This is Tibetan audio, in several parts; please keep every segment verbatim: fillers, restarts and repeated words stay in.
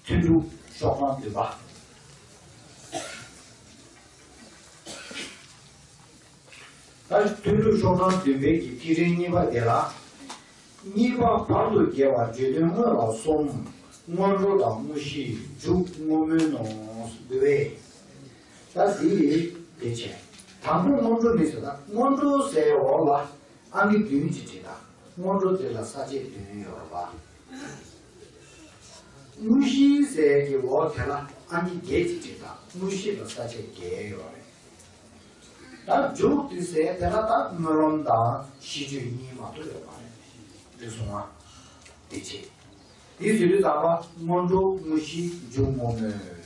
ཐུན་དྲུག་ཤོག་གྲངས་བདུན་པ། ད་ཐུན་དྲུག་ཤོག་གྲངས་བདུན་པའི་གི་ཐིག་ཕྲེང་གཉིས་པ་དེ་ལ། གཉིས་པ་བར་དུ་རྒྱས་པ་བརྗོད་དོན་དངོས་ལ་གསུམ། སྔོན་འགྲོ་དང་དངོས་གཞི་མཇུག་བསྔོ་སྨོན་ནོ། འདུལ་བའི། ད་འདི་ཡི་དེ་བྱས། དང་པོ་སྔོན་འགྲོ་ནི་ཟེར་ན་སྔོན་འགྲོ་ཟེར་འོག་ལ་ཨང་ཀི་བདུན་ཅིག་བྲིས་ད། སྔོན་འགྲོ་དེ་ལ་ས་བཅད་བདུན་ཡོད་རེད་པ། དངོས་གཞི་ཟེར་གྱི་འོག་དེ་ལ་ཨང་ཀི་བརྒྱད་ཅིག་བྲིས་དང་། དངོས་གཞི་ལ་ས་བཅད་བརྒྱད་ཡོད་རེད། ད་མཇུག་དེ་ཟེར་དེ་ལ་ད་སྨོན་ལམ་དང་ཤིས་བརྗོད་གཉིས་མ་གཏོགས་ཡོད་མ་རེད། འདི་སོང་ང་། དེ་བྱེད། དེ་ཟེར་དུས་ཙམ་པ་སྔོན་འགྲོ་དངོས་གཞི་མཇུག་བསྔོ་སྨོན་ཟེར།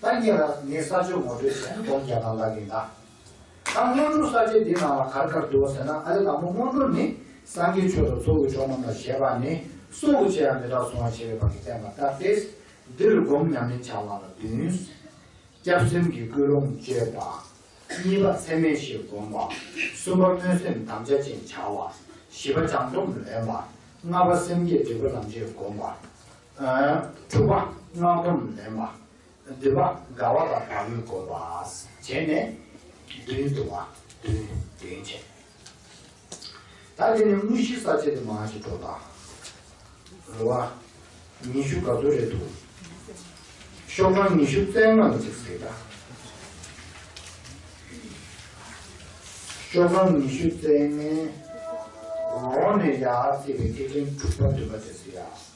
ད་ངས་ལ་ངས་ས་བཅད་ངོ་སྤྲོད་བྱས་སྒོམ་རྒྱག་སྟངས་ལབ་ཀྱི་ཡིན་ད། ད་སྔོན་འགྲོ་ས་བཅད་འདི་ནང་ལ་ག་རེ་ག་རེ་འདུག་ཟེར་ན། ཨ་ལེ་དང་པོ་སྔོན་འགྲོ་ནི་སངས་རྒྱས་ཆོས་དང་ཚོགས་ཀྱི་མཆོག་རྣམས་ལ་ཞེས་པ་ནི་སྲོག་གི་ཕྱིར་ཡང་མི་སྐྲག་གསོལ་བ་ཞེས་པའི་བར་གྱིས་བསྟན་པ་ལྟར་ཏེ། འདིར་སྒོམ་ཉམས་ལེན་བྱ་བ་ལ་བདུན། སྐྱབས་སེམས་ཀྱི་ཀུན་སློང་བཅོས་པ། གཉིས་པ་ཚད་མེད་བཞི་བསྒོམ་པ། གསུམ་པ་སྨོན་སེམས་དམ་བཅའ་ཅན་བྱ་བ། བཞི་པ་བྱང་སྡོམ་ལེན་པ། ལྔ་པ་སེམས་བསྐྱེད་སྒྲིབ་པ་ལམ་བྱེད་བསྒོམ་པ། ཨ། དྲུག་པ་སྔགས་སྡོམ་ལེན་པ། བདུན་པ་དགའ་བ་དང་བག་ཡོད་བསྒོམ་པ་བྱས་ནས་བདུན་འདུག་པ། བདུན་བདུན་བྱས། ད་དེ་ནས་དངོས་གཞི་ས་བཅད་དེ་མར་ཞིག་འགྲོ་དང་། རེད་བ། ཉི་ཤུ་ག་ཚོད་རེད་འདུག་ཤོག་གྲངས་ཉི་ཤུ་རྩ་ལྔ་ལ་ཅིག་གཟིགས་དང་། ཤོག་གྲངས་ཉི་ཤུ་རྩ་ལྔའི་འོག་ནས་ཡར་བརྩིས་པའི་ཐིག་ཕྲེང་དྲུག་པ་བདུན་པ་དེ་གཟིགས་ཡ།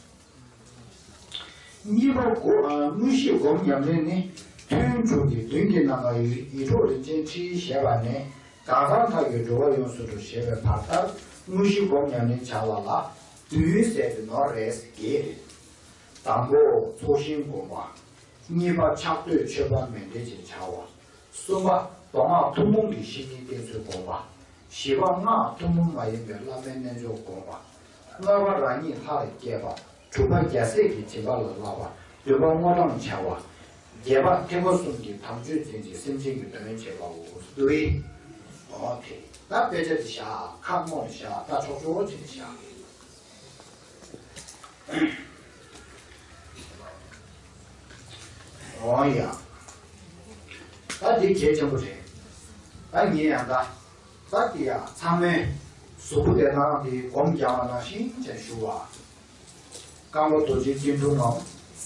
གཉིས་པ་སྒོ་ཨ་དངོས་གཞི་སྒོམ་ཉམས་ལེན་ནི་ཐུན་དྲུག་གི་བདུན་གྱི་ནང་ལ་ཡི་ཡིད་འཕྲོག་རིན་ཆེན་ཁྲི་ཞེས་པ་ནས་གང་ཟག་མཐའ་ཡས་འགྲོ་བ་ཡོངས་སུ་འགྲོ་ཞེས་པའི་བར་ལྟར་དངོས་གཞི་སྒོམ་ཉམས་ལེན་བྱ་བ་ལ་བདུན་ཟེར་ཏེ་ནོར་རེ་བརྒྱད་རེད། དང་པོ་ཚོགས་ཞིང་སྒོམ་པ། གཉིས་པ་ཕྱག་བསྟོད་མཆོད་པ་མཎྜལ་ཅན་བྱ་བ། གསུམ་པ་མདོ་སྔགས་ཐུན་མོང་གི་བཤེས་གཉེན་བསྟེན་ཚུལ་སྒོམ་པ། བཞི་པ་སྔགས་ཐུན་མོང་མ་ཡིན་པའི་བླ་མའི་རྣལ་འབྱོར་སྒོམ་པ། ལྔ་པ་རང་ཉིད་ལྷར་བསྐྱེད་པ། དྲུག་པ་རྒྱལ་སྲས་ཀྱི་སྦྱིན་པ་ལ་བསླབ་པ། བདུན་པ་བསྔོ་བགྲང་བྱ་བ། བརྒྱད་པ་ཐེག་པ་གསུམ་གྱི་དམ་ཆོས་འཛིན་ཅིང་སེམས་ཅན་གྱི་དོན་བྱེད་པའོ། འདུལ་བའི། འོ་དེ། ད་དཔེ་ཆ་དེ་བཞག་ཁ་སྔོན་ལ་བཞག་ད་ཕྱོགས་ཕྱོགས་ཅིག་ནས་བཞག་འོ་ཡ། ད་འདི་གལ་ཆེན་པོ་རེད། ད་ངས་ཡང་ད། ད་འདི་ཡ་ཚང་མས་གཟུགས་པོ་དེ་ནང་འདི་སྒོམ་རྒྱག་པ་ནང་བཞིན་བྱས་ཞུ་བ། རྐང་པ་རྡོ་རྗེ་སྐྱིལ་ཀྲུང་ངམ་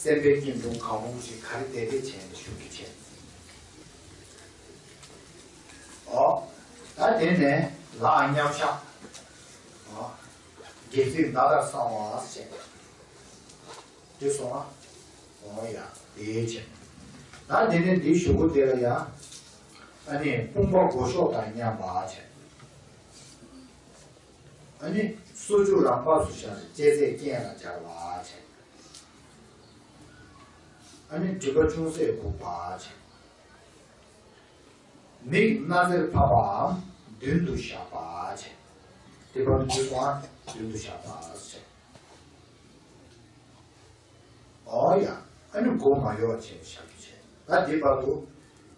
སེམས་དཔའི་སྐྱིལ་ཀྲུང་གང་རུང་ཞིག་ག་རེ་བསྡད་བསྡད་བྱས་ནས་ཞུ་གི་བྱས། ཨོ། ད་དེ་ནས་ལག་མཉམ་བཞག་ཨོ། སྒལ་ཚིགས་ཟླ་ལྟར་གསང་བ་ཞེས། འདི་སོང་ཨ། ཨོ་ཡ། དེའི་ཕྱིར། ད་དེ་ནས་འདིའི་གཞུག་གུ་དེ་ལ་ཡང་། ཨ་ནི་དཔུང་པ་མགོ་ཤོག་དང་མཉམ་པ་བྱས། ཨ་ནི་སོར་བཅུ་རང་བབས་སུ་བཞག་ནས་ལྕེ་རྩེ་རྐན་ལ་སྦྱར་བ་བྱས། ཨ་ནི་མགྲིན་པ་ཅུང་ཟད་གུག་པ་བྱས། མིག་སྣ་རྩེར་ཕབ་པའམ་མདུན་དུ་བཞག་པ་བྱས། དེ་བར་དུ་འཇུག་པའམ་མདུན་དུ་བཞག་པ་བྱས། ཨོ་ཡ། ཨ་ནི་མགོ་མ་གཡོག་བྱས་བཞག་རྒྱུ་བྱས། ད་དེ་བར་དུ།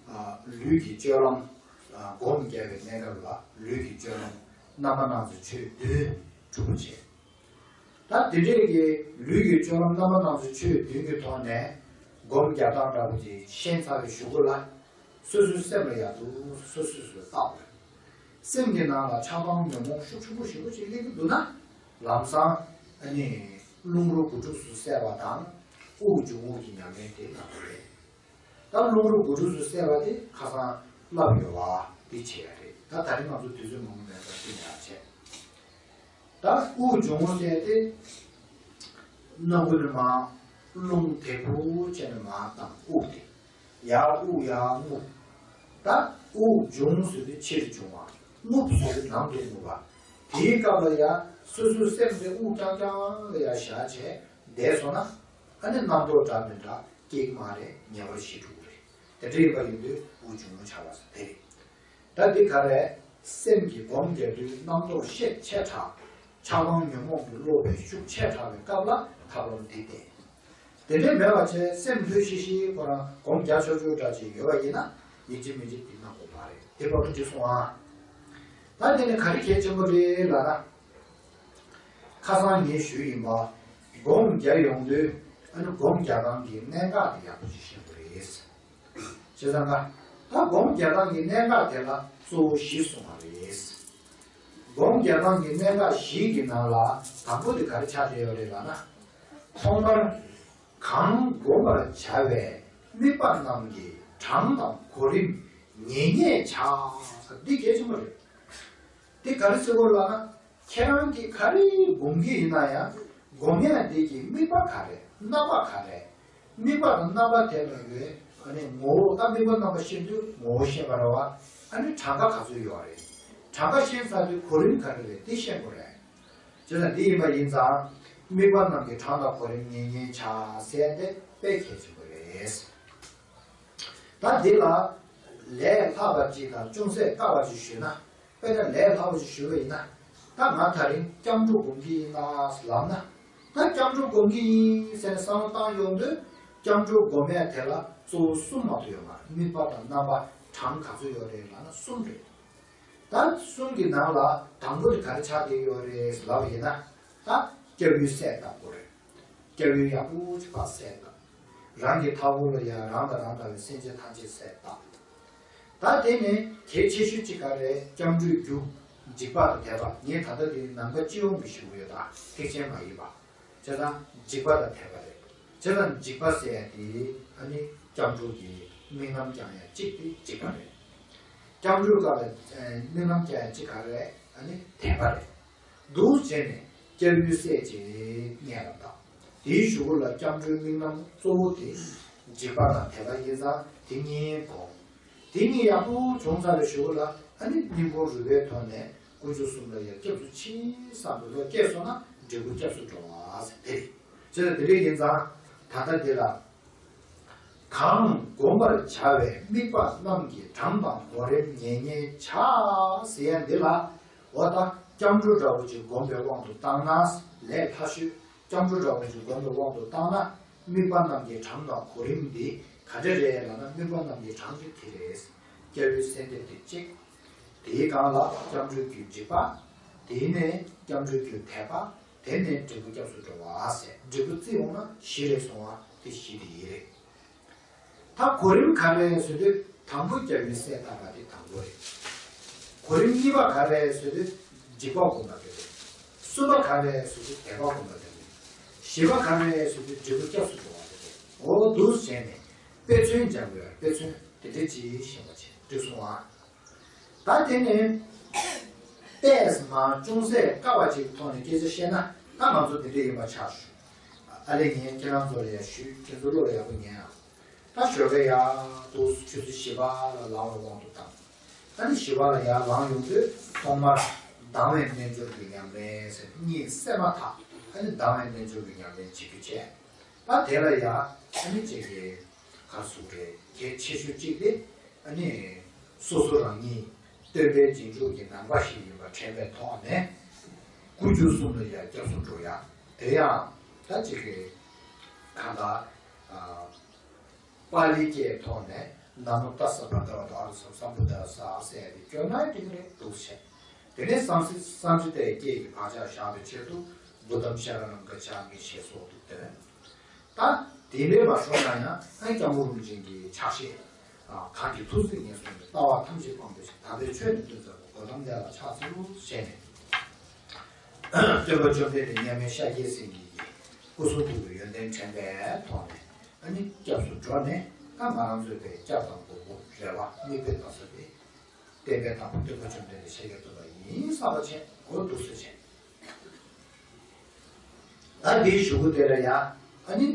ཨ། ལུས་ཀྱི་སྤྱོད་ལམ། ཨ། སྒོམ་རྒྱག་པའི་གནས་སྐབས་ལ་ལུས་ཀྱི་སྤྱོད་ལམ་རྣམ་པར་སྣང་མཛད་ཆོས་བདུན་གྲུབ་པ་བྱས། ད་དེ་འདྲས་ཀྱི་ལུས་ཀྱི་སྤྱོད་ལམ་རྣམ་པར་སྣང་མཛད་ཆོས་བདུན་གྱི་ཐོག་ནས་སྒོམ་རྒྱག་སྟངས་འདྲ་པོ་ཅིག་ཤེས་ཚར་བའི་གཞུག་གུ་ལ། སོ་སོའི་སེམས་ལ་ཡག་ཏུ་སོ་སོ་སོས་བལྟ་དགོས། སེམས་ཀྱི་ནང་ལ་ཆགས་སྡང་ཉོན་མོངས་ཤུགས་ཆེན་པོ་ཞེ་པོ་ཅིག་སླེབས་ཀྱི་འདུག་ན། ལམ་སང་ཨ་ནི་རླུང་རོ་དགུ་ཕྲུགས་སུ་བསལ་བ་དང་། དབུགས་འབྱུང་རྔུབ་ཀྱི་ཉམས་ལེན་དེ་གནང་དགོས་རེད། ད་རླུང་རོ་དགུ་ཕྲུགས་སུ་བསལ་བ་དེ་ཁ་སང་བསླབས་ཡོད་པ་དེ་བྱེད་ཡ་རེད། ད་ད་རིང་ང་ཚོ་དུས་ཚོད་མང་པོ་མེད་པར་དེ་ཡང་བྱས། ད་དབུགས་འབྱུང་རྔུབ་ཟེར་ཏེ། སྣ་ཁུག་ནས་མར་རླུང་དལ་བུ་བྱས་ནས་མར་བཏང་དབུགས་དེ། ཡར་དབུགས་ཡར་རྔུབ། ད་དབུགས་འབྱུང་ཟེར་དུས་ཕྱིར་འབྱུང་བ། རྔུབ་ཟེར་དུས་ནང་དུ་རྔུབ་པ། དེའི་སྐབས་ལ་ཡ་སོ་སོའི་སེམས་དེ་དབུགས་རྐྱང་རྐྱང་ལ་ཡ་བཞག་བྱས་བསྡད་སོང་ན། ཨ་ནི་རྣམ་རྟོག་འདྲ་མི་འདྲ་སྐྱེ་གི་མ་རེད། ཉེ་བར་ཞི་འགྲོ་གི་རེད། དེ་འདྲ་ཡིན་པ་ཡིན་དུས་དབུགས་འབྱུང་རྔུབ་བྱ་བ་ཟེར་དེ་རེད། ད་འདི་ག་རེ། སེམས་ཀྱི་སྒོམ་རྒྱག་དུས་རྣམ་རྟོག་ཤས་ཆེ་དྲགས། ཆགས་སྡང་ཉོན་མོངས་ཀྱི་བློ་བའི་ཤུགས་ཆེ་དྲགས་པའི་སྐབས་ལ་ཐབས་ལམ་འདི་བསྟེན། དེ་འདྲའི་མེད་པ་བྱས་སེམས་ལྷོད་ཤིག་ཤིག་ཁོ་རང་སྒོམ་རྒྱག་ཆོག་ཆོག་འདྲ་ཅིག་ཡོད་པ་ཡིན་ན་ཡིན་གཅིག་མིན་གཅིག་འདི་གནང་དགོས་པ་རེད། དེ་བར་དུ་འགྲིག་སོང་ཨ། ད་དེ་ནི་ག་རེ་གལ་ཆེན་པོ་རེད་ལབ་ན། ཁ་སང་ངས་ཞུས་ཡིན་པ། སྒོམ་རྒྱག་ཡོང་དུས། ཨ་ནི་སྒོམ་རྒྱག་སྟངས་ཀྱི་གནད་འགག་དེ་ཡག་པོ་ཞིག་ཤེས་དགོས་རེད། བྱས་ཙང་ཀ། ད་སྒོམ་རྒྱག་སྟངས་ཀྱི་གནད་འགག་དེ་ལ་གཙོ་བོ་བཞི་གསུངས་པ་རེད། སྒོམ་རྒྱག་སྟངས་ཀྱི་གནད་འགག་བཞི་གི་ནང་ལ་དང་པོ་དེ་ག་རེ་ཆགས་བསྡད་ཡོད་རེད་ལབ་ན། ཐོག་མར། གང་སྒོམ་པར་བྱ་བའི་དམིགས་པ་རྣམས་ཀྱི་གྲངས་དང་གོ་རིམ་ངེས་རྙེད་བྱ། འདི་གལ་ཆེན་པོ་རེད། འདི་ག་རེ་ཟེར་དགོས་ལབ་ན། ཁྱེད་རང་གིས་ག་རེ་སྒོམ་གྱི་ཡིན་ན་ཡང་། སྒོམ་ཡ་འདི་གི་དམིགས་པ་ག་རེ། རྣམ་པ་ག་རེ། དམིགས་པ་དང་རྣམ་པ་དེ་ལ་ཡོད། ཨ་ནི་ངོ་བོ། ད་དམིགས་པ་རྣམ་པ་ཤེས་དུས་ངོ་བོ་ཤེས་པ་རེད་བ། ཨ་ནི་གྲངས་ཀ་ག་ཚོད་ཡོད་རེད། གྲངས་ཀ་ཤེས་ཚར་དུས་གོ་རིམ་ག་རེ་རེད། དེ་ཤེས་དགོས་རེད། བྱས་ཙང་འདི་ཡིན་པ་ཡིན་ཙང་། དམིགས་པ་རྣམས་ཀྱི་གྲངས་དང་གོ་རིམ་ངེས་རྙེད་བྱ་ཟེར་ཡ་དེ་དཔེ་གལ་ཆེན་པོ་རེད། ད་འདི་ལ་ལས་སླ་བ་ཅིག་དང་ཅུང་ཟད་དཀའ་བ་ཅིག་ཞུས་ན། དཔེར་ན་ལས་སླ་བ་ཅིག་ཞུས་པ་ཡིན་ན། ད་ང་དེ་རིང་སྐྱབས་འགྲོ་སྒོམ་གྱི་ཡིན་ན་ལབ་ན། ད་སྐྱབས་འགྲོ་སྒོམ་གྱི་ཡིན་ཟེར་ནས་བསམ་བློ་བཏང་ཡོང་དུས། སྐྱབས་འགྲོ་སྒོམ་ཡ་དེ་ལ་གཙོ་བོ་གསུམ་མ་གཏོགས་ཡོད་མ་རེད། དམིགས་པ་དང་རྣམ་པ་གྲངས་ག་ཚོད་ཡོད་རེད་ལབ་ན་གསུམ་རེད། ད་གསུམ་གྱི་ནང་ལ་དང་པོ་དེ་ག་རེ་ཆགས་བསྡད་ཡོད་རེད་ལབ་པ་ཡིན་ན། ད་སྐྱབས་ཡུལ་གསལ་བཏབ་དགོས་རེད། སྐྱབས་ཡུལ་ཡག་པོ་ཅིག་ཕར་གསལ་བཏབ། རང་གི་མཐའ་འཁོར་ལ་ཡང་རང་དང་རང་འདྲ་བའི་སེམས་ཅན་ཐམས་ཅད་གསལ་བཏབ། ད་དེ་ནས་གལ་ཆེ་ཤོས་གཅིག་ག་རེ། སྐྱབས་འགྲོའི་རྒྱུ། འཇིགས་པ་དང་དད་པ། ངས་ད་ལྟ་དེ་ནང་པ་སྤྱི་ཡོངས་ཀྱི་ཞུ་གི་ཡོད། ད་ཐེག་ཆེན་མ་ཡིན་པ། བྱས་ཙང་འཇིགས་པ་དང་དད་པ་རེད། བྱས་ཙང་འཇིགས་པ་ཟེར་ཡ་དེ་ཨ་ནི་སྐྱབས་འགྲོ་གི་དམིགས་རྣམ་བསྐྱང་ཡ་གཅིག་དེ་འཇིགས་པ་རེད། སྐྱབས་འགྲོའི་སྐབས་ལ་དམིགས་རྣམ་བསྐྱང་ཡ་གཅིག་ག་རེ། ཨ་ནི་དད་པ་རེད། འདུག་བྱས་ནས་སྐྱབས་ཡུལ་གསལ་བྱེད་སྙན་ལ་བཏགས། དེའི་གཞུག་གུ་ལ་སྐྱབས་འགྲོའི་དམིགས་རྣམ་གཙོ་བོ་དེ་འཇིགས་པ་དང་དད་པ་ཡིན་ཙང་དེ་གཉིས་སྒོམ། དེ་གཉིས་ཡག་པོ་བྱུང་ཚར་བའི་གཞུག་གུ་ལ་ཨ་ནི་སྙིང་ཁུང་རུས་པའི་ཐོག་ནས་དཀོན་མཆོག་གསུམ་ལ་ཡང་སྐྱབས་སུ་མཆི་བསམ་པའི་བློ་སྐྱེས་སོང་ན་འབྲས་བུ་སྐྱབས་སུ་འགྲོ་བ་ཟེར་དེ་རེད། བྱས་ཙང་དེ་འདྲ་ཡིན་ཙང་ད་ལྟ་འདི་ལ། གང་སྒོམ་པར་བྱ་བའི་དམིགས་པ་རྣམས་ཀྱི་གྲངས་དང་གོ་རིམ་ངེས་རྙེད་བྱ་ཟེར་ཡ་འདི་ལ། འོ་ད་སྐྱབས་འགྲོ་འདྲ་བོ་ཅིག་སྒོམ་པའི་དབང་དུ་བཏང་ན། ལས་སླ་ཤོས་སྐྱབས་འགྲོ་འདྲ་བོ་ཅིག་སྒོམ་པའི་དབང་དུ་བཏང་ན། དམིགས་པ་རྣམས་ཀྱི་གྲངས་དང་གོ་རིམ་འདི་ག་འདྲ་རེད་ལབ་ན། དམིགས་པ་རྣམས་ཀྱི་གྲངས་ཀྱི་དེ་རེད། སྐྱབས་ཡུལ་གསལ་འདེབས་དེ་གཅིག། དེའི་སྒང་ལ་སྐྱབས་འགྲོའི་རྒྱུ་འཇིགས་པ། དེ་ནས་སྐྱབས་འགྲོའི་རྒྱུ་དད་པ། དེ་ནས་འབྲས་བུ་སྐྱབས་སུ་འགྲོ་བ་ཟེར། འབྲས་བུ་བརྩིས་འོང་ན་བཞི་རེད་གསུངས་པ་དེ་བཞི་དེ་ཡིན་རེད། ད་གོ་རིམ་ག་རེ་ཟེར་དུས་དང་པོ་སྐྱབས་ཡུལ་གསལ་བཏབ་པ་དེ་དང་པོ་རེད། གོ་རིམ་གཉིས་པ་ག་རེ་ཟེར་དུས་འཇིགས་པ་སྒོམ་པ་དེ་རེད། གསུམ་པ་ག་རེ་ཟེར་དུས་དད་པ་སྒོམ་པ་དེ་རེད། བཞི་པ་ག་རེ་ཟེར་དུས་འབྲས་བུ་སྐྱབས་སུ་འགྲོ་བ་དེ་རེད། འོ་འདུག་བྱས་ནས་དཔེ་མཚོན་སྦྱར་དགོས་ཡ། དཔེ་མཚོན་དེ་འདྲ་ཅིག་ཤེས་པ་བྱས་འགྲིག་སོང་ཨ། ད་དེ་ནས་དཔེ་མ་ཅུང་ཟད་དཀའ་བ་ཅིག་གི་ཐོག་ནས་སྐད་ཆ་བཤད་ན། ད་ང་ཚོ་འདི་འདྲ་ཡིན་པ་ཆགས་ཞུ། ཨ་ལས་ངས་ཁྱེད་རང་ཚོ་ལ་ཡང་ཞུས། ཁྱེད་ཚོ་བློ་ལ་ཡག་པོ་ཉན་ཨ། ད་ཞོགས་ཀས་ཡར་འདུག་ཆུ་ཚོད་བཞི་པ་ལ་ལངས་པའི་དབང་དུ་བཏང་། ཨ་ནི་བཞི་པ་ལ་ཡར་ལངས་ཡོང་དུས་ཐོག་མར་ལྡང་བའི་རྣལ་འབྱོར་གྱི་ཉམས་ལེན་ཟེར་གཉིད་སད་མ་ཐག་ཨ་ནི་ལྡང་བའི་རྣལ་འབྱོར་གྱི་ཉམས་ལེན་བྱེད་རྒྱུ་བྱས། ད་དེ་ལ་ཡང་ཨ་ནི་ཅིག་གི་ག་རེ་ཟེར་དགོས་རེད། གལ་ཆེ་ཤོས་གཅིག་དེ་ཨ་ནི་སོ་སོ་རང་ཉིད་སྟོན་པའི་རྗེས་འཇུག་གི་ནང་པ་ཞིག་ཡིན་པ་དྲན་པའི་ཐོག་ནས་སྐུ་རྒྱུ་གསུམ་ལ་ཡང་སྐྱབས་སུ་འགྲོ་ཡ། དེ་ཡང་ད་ཅིག་གི་གང་ལྟར་ཨ། པཱ་ལིའི་སྐད་ཐོག་ནས་ན་མོ་ཏཱ་ས་བྷ་ག་ཝ་ཏཱ་ཨ་རྷ་ས་སམ་བུ་དྷ་ས་ཟེར་ཡ་དེ་སྐྱོར་ན་འགྲིག་གི་རེད་འདུག་བྱས། དེ་ནས་སཾ་སྐྲྀ་སཾ་སྐྲྀ་ཏའི་སྐད་ཀྱི་བག་ཆགས་བཞག་པའི་ཆེད་དུ་བུདྡྷཾ་ཤ་ར་ཎཾ་གཙྱ་མི་ཞེས་སོགས་ཏུ་འདོན། ད་དེ་འདྲའི་མ་ཤོར་ན་ཡང་ཨ་ནི་སྐྱབས་མགོན་རིན་པོ་ཆེ་གི་ཕྱག་བཞེས། ཨ། གང་གི་ཐུགས་སྲས་ངན་སོང་གི་ལྟ་བ་ཐམས་ཅད་སྤངས་པའི་ཕྱིར་དམ་པའི་ཆོས་ནི་སྟོན་མཛད་པ་གོ་ཏམ་དེ་ལ་ཕྱག་འཚལ་ལོ་ཞེས་ནས། སྟོན་པ་བཅོམ་ལྡན་འདས་མཉམ་མེད་ཤཱཀྱའི་སེང་གེ་ཡི་སྐུ་གསུང་ཐུགས་ཀྱི་ཡོན་ཏན་དྲན་པའི་ཐོག་ནས་ཨ་ནི་སྐྱབས་སུ་འགྲོ་ནས། ད་ང་རང་ཚོའི་པའི་སྐྱབས་དང་མགོན་པོ་རེ་བ་དམིགས་པའི་མཐའ་ས་དེ་བསྟན་པའི་བདག་པོ་སྟོན་པ་བཅོམ་ལྡན་འདས་ཤཱཀྱ་ཐུབ་པ་ཡིན་བསམ་པ་བྱས། འོ་འདུག་སེ་བྱས། ད་འདིའི་གཞུག་གུ་དེ་ལ་ཡང་ཨ་ནི་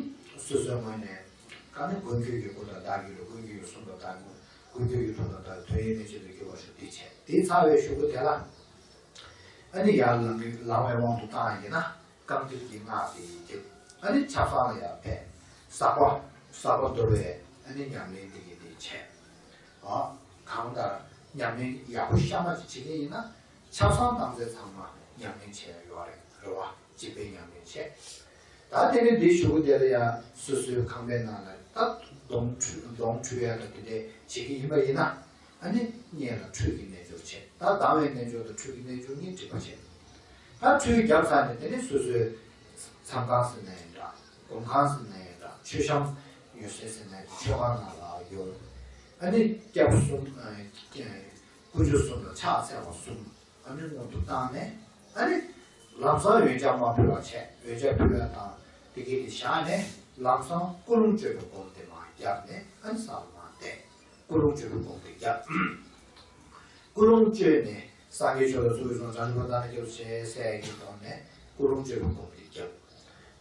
སོ་སོའི་ངོས་ནས་ཨ་ནི་མགོན་ཁྱོད་ཀྱི་སྐུ་དང་བདག་གི་ལུས། མགོན་ཁྱོད་ཀྱི་གསུང་དང་བདག་གི་མགོན་ཁྱོད་ཀྱི་ཐུགས་དང་བདག་གི་དོན་ཡོད་མེད་ཆེད་དུ་འགྱུར་བ་ཞུ། འདི་བྱས། འདི་ཚར་བའི་གཞུག་གུ་དེ་ལ་ཨ་ནི་ཡར་ལངས་ལངས་པའི་དབང་དུ་བཏང་ཡིན་ན། རྐང་མཐིལ་གྱི་སྔགས་དེ་ཡི་གེ། ཨ་ནི་ཆབ་གསང་ལ་ཡར་ཕེབས། ཟག་པ་ཟག་པ་འདོར་བའི་ཨ་ནི་ཉམས་ལེན་དེ་གི་དེ་བྱས། ཨ། གང་ལྟར་ཉམས་ལེན་ཡག་པོ་ཤ་མ་ཅིག་བྱེད་མཁན་ཡིན་ན། ཆབ་གསང་བཏང་ཚེ་ཚང་མ་ཉམས་ལེན་བྱས་ཡོད་རེད། རེད་བ། སྤྱི་པའི་ཉམས་ལེན་བྱས། ད་དེ་ནས་འདིའི་གཞུག་གུ་དེ་ལ་ཡང་སོ་སོའི་ཁང་པའི་ནང་ལ་ད་གདོང་འཁྲུད་གདོང་འཁྲུད་ཡ་ད་དེ་འདྲས་བྱེད་ཀྱི་ཡིན་པ་ཡིན་ན། ཨ་ནི་སྔོན་ལ་ཁྲུས་ཀྱི་རྣལ་འབྱོར་བྱས། ད་ལྡང་བའི་རྣལ་འབྱོར་དང་ཁྲུས་ཀྱི་རྣལ་འབྱོར་གཉིས་སྒྲིག་པ་བྱས། ད་ཁྲུས་བརྒྱབ་ཚར་ནས་དེ་ནས་སོ་སོའི་མཚམས་ཁང་ཟེར་ན་ཡང་འདྲ། སྒོམ་ཁང་ཟེར་ན་ཡང་འདྲ། མཆོད་བཤམས་ཡོད་སའི་ཟེར་ན་ཡང་མཆོད་ཁང་ནང་ལ་ཡོད། ཨ་ནི་སྐྱབས་གསུམ། ཨ། དཀོན་མཆོག་གསུམ་དང་ཕྱག་འཚལ་བ་གསུམ། ཨ་ནི་སྔོན་དུ་བཏང་ནས། ཨ་ནི་ལམ་སང་འོན་ཆ་མ་ཕུལ་བ་བྱས། འོན་ཆ་ཕུལ་བ་དང་དེ་གས་དེ་བཞག་ནས། ལམ་སང་ཀུན་སློང་བཅོས་པའི་སྒོམ་དེ་མར་བརྒྱབ་ནས། ཨ་ནི་ས་ལ་མར་བསྡད། ཀུན་སློང་བཅོས་པའི་སྒོམ་དེ་བརྒྱབ། ཀུན་སློང་བཅོས་ནས། སངས་རྒྱས་ཆོས་ལ་ཚུར་གསུངས། བྱང་ཆུབ་བར་དག་ནི་སྐྱབས་སུ་མཆི་ཟེར་གྱི་ཐོག་ནས་ཀུན་སློང་བཅོས་པའི་སྒོམ་དེ་བརྒྱབ།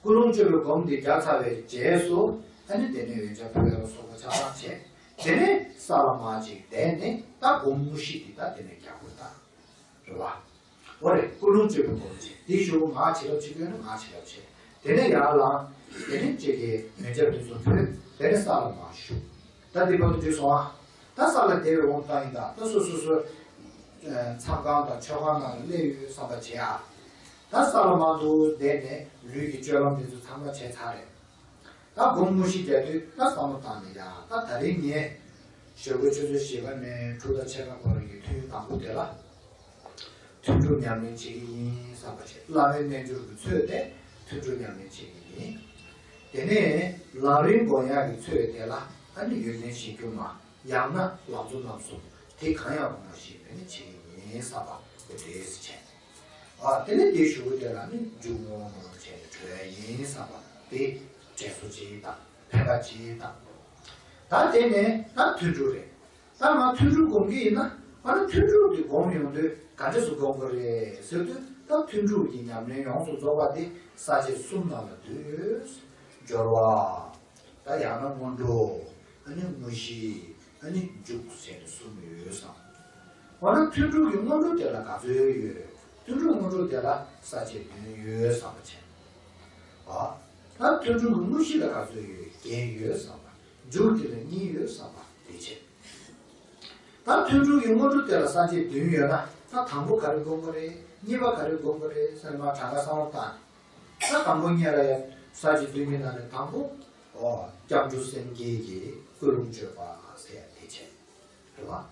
ཀུན་སློང་བཅོས་པའི་སྒོམ་དེ་བརྒྱབ་ཚར་བའི་རྗེས་སུ། ཨ་ནི་དེ་ནས་འོན་ཆ་ཕུལ་བ་ལ་སོགས་པ་ཆ་ཚང་བྱས། དེ་ནས་ས་ལ་མར་ཅིག་བསྡད་ནས། ད་སྒོམ་དངོས་གཞི་དེ་ད་དེ་ནས་རྒྱག་དགོས་ད། རེད་བ། འོ་རེད། ཀུན་སློང་བཅོས་པའི་སྒོམ་བྱས། དེའི་གཞུག་གུ་ང་བྱིན་རླབས་ཆེ་གི་ཡོད་ན་ང་བྱིན་རླབས་ཆེ། དེ་ནས་ཡར་ལངས། དེ་ནས་ཅིག་གིས་འོན་ཆ་དེ་ཚོ་ཕུལ། དེ་ནས་ས་ལ་མར་བཞུགས། ད་འདི་བར་དུ་འགྲིག་སོང་ཨ། ད་ས་ལ་བསྡད་པའི་དབང་ཐང་ཡིན་ད། ད་སོ་སོ་སོ་མཚམས་ཁང་དང་མཆོད་ཁང་ནང་ལ་སླེབས་ཡོད་བསམ་པ་བྱེད་ཨ། ད་ས་ལ་མར་འདུག་བསྡད་ནས་ལུས་ཀྱི་སྤྱོད་ལམ་དེ་ཚོ་ཚང་མ་བྱས་ཚར་རེད། ད་སྒོམ་དངོས་གཞི་རྒྱག་དུས་ད་བསམ་བློ་བཏང་ནས། ཡ། ད་ད་རིང་ངས་ཞོགས་པའི་ཆུ་ཚོད་བཞི་པ་ནས་དྲུག་དང་ཕྱེད་ཀ་བར་གྱི་ཐུན་དང་པོ་དེ་ལ། ཐུན་དྲུག་ཉམས་ལེན་བྱེད་ཀྱི་ཡིན་བསམ་པ་བྱས། བླ་མའི་རྣལ་འབྱོར་གྱི་ཚུལ་དེ་ཐུན་དྲུག་ཉམས་ལེན་བྱེད་ཀྱི་ཡིན། དེ་ནས་ལམ་རིམ་སྒོམ་ཡག་གི་ཚུལ་དེ་ལ། ཨ་ནི་ཡོན་ཏན་གཞི་འགྱུར་མ། ཡང་ན་ལམ་གཙོ་རྣམ་གསུམ་དེ་གང་ཡང་སྒོམ་པ་ཞིག་ནི་བྱེད་ཀྱི་ཡིན་བསམ་པ་དེ་འདྲས་བྱས། ཨ། དེ་ནས་དེའི་གཞུག་གུ་དེ་ལ་ནི་མཇུག་བསྔོ་བསྔོ་བྱས་ནས་གྲོལ་ཡ་ཡིན་བསམ་པ་དེ་དྲན་གསོ་ཅིག་དང་། ཕན་པ་ཅིག་དང་། ད་དེ་ནས་ད་ཐུན་དྲུག་རེད། ད་ང་ཐུན་དྲུག་སྒོམ་གྱི་ཡིན་ན། ཨ་ནི་ཐུན་དྲུག་དེ་སྒོམ་ཡོང་དུས་ག་འདྲས་སུ་སྒོམ་དགོས་རེད་ཟེར་དུས། ད་ཐུན་དྲུག་གི་ཉམས་ལེན་ཡོངས་སུ་རྫོགས་པ་དེ་ས་བཅད་གསུམ་ནང་ལ་འདུས་ཡོད། སྦྱོར་བ། ད་ཡང་ན་སྔོན་འགྲོ། ཨ་ནི་དངོས་གཞི། ཨ་ནི་མཇུག་ཟེར་ནས་གསུམ་ཡོད་བསམ། འོ་ན་ཐུན་དྲུག་གི་སྔོན་འགྲོ་དེ་ལ་ག་ཚོད་ཡོད། ཐུན་དྲུག་སྔོན་འགྲོ་དེ་ལ་ས་བཅད་བདུན་ཡོད་བསམ་པ་བྱས། ཨ། ད་ཐུན་དྲུག་གི་དངོས་གཞི་ལ་ག་ཚོད་ཡོད། བརྒྱད་ཡོད་བསམ་པ། མཇུག་དེ་ལ་གཉིས་ཡོད་བསམ་པ་དེ་བྱས། ད་ཐུན་དྲུག་གི་སྔོན་འགྲོ་དེ་ལ་ས་བཅད་བདུན་ཡོད་ན། ད་དང་པོ་ག་རེ་སྒོམ་དགོས་རེད། གཉིས་པ་ག་རེ་སྒོམ་དགོས་རེད་ཟེར་ནས་མར་གྲངས་ཀ་བསམ་བློ་བཏང་ནས། ད་དང་པོ་གཉིས་ལ་ཡང་ས་བཅད་བདུན་གྱི་ནང་ནས་དང་པོ། ཨོ། སྐྱབས་འགྲོ་སེམས་བསྐྱེད་ཀྱི་ཀུན་སློང་བཅོས་པ་ཟེར་ཡ་དེ་བྱས། རེད་བ།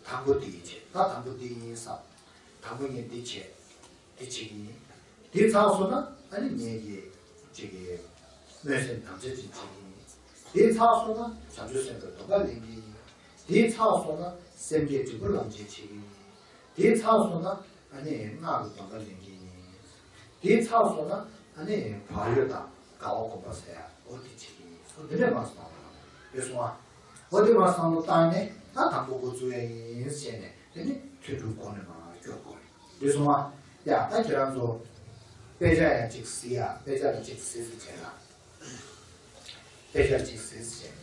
དང་པོ་དེ་བྱས། ད་དང་པོ་དེ་ཡིན་བསམ། དང་པོ་ངས་འདི་བྱས། འདི་བྱེད་ཀྱི་ཡིན། འདི་ཚར་སོང་ན་ཨ་ནི་ངེད་ཀྱིས་ཅིག་གི་སྨོན་སེམས་དམ་བཅའ་ཅིག་བྱེད་ཀྱི་ཡིན། འདི་ཚར་སོང་ན་བྱང་ཆུབ་སེམས་དཔའི་སྡོམ་པ་ལེན་གྱི་ཡིན། འདི་ཚར་སོང་ན་སེམས་བསྐྱེད་འབྲས་བུ་ལམ་འབྱེད་བྱེད་ཀྱི་ཡིན། དེ་ཚར་སོང་ན་ཨ་ནི་སྔགས་ཀྱི་སྡོམ་པ་ལེན་གྱི་ཡིན། དེ་ཚར་སོང་ན་ཨ་ནི་བག་ཡོད་དང་དགའ་བ་སྒོམ་པ་ཟེར་ཡ། འོ་དེ་བྱེད་ཀྱི་ཡིན། འོ་དེ་འདྲས་མར་བསམ་བློ་བཏང་། རེད་སོང་ཨ། འོ་དེ་མར་བསམ་བློ་བཏང་ནས། ད་དང་པོ་འགོ་བཙུགས་ཡ་ཡིན་ཟེར་ནས། དེ་ནི་ཐུན་དྲུག་སྒོམ་ནས་མར་སྐྱོད་དགོས་རེད། རེད་སོང་ཨ། ཡ། ད་ཁྱེད་རང་ཚོ་དཔེ་ཆ་ཡང་གཅིག་གཟིགས་ཡ། དཔེ་ཆ་ལ་གཅིག་གཟིགས་ཟེར་བྱས་ན། དཔེ་ཆ་གཅིག་གཟིགས་བྱས།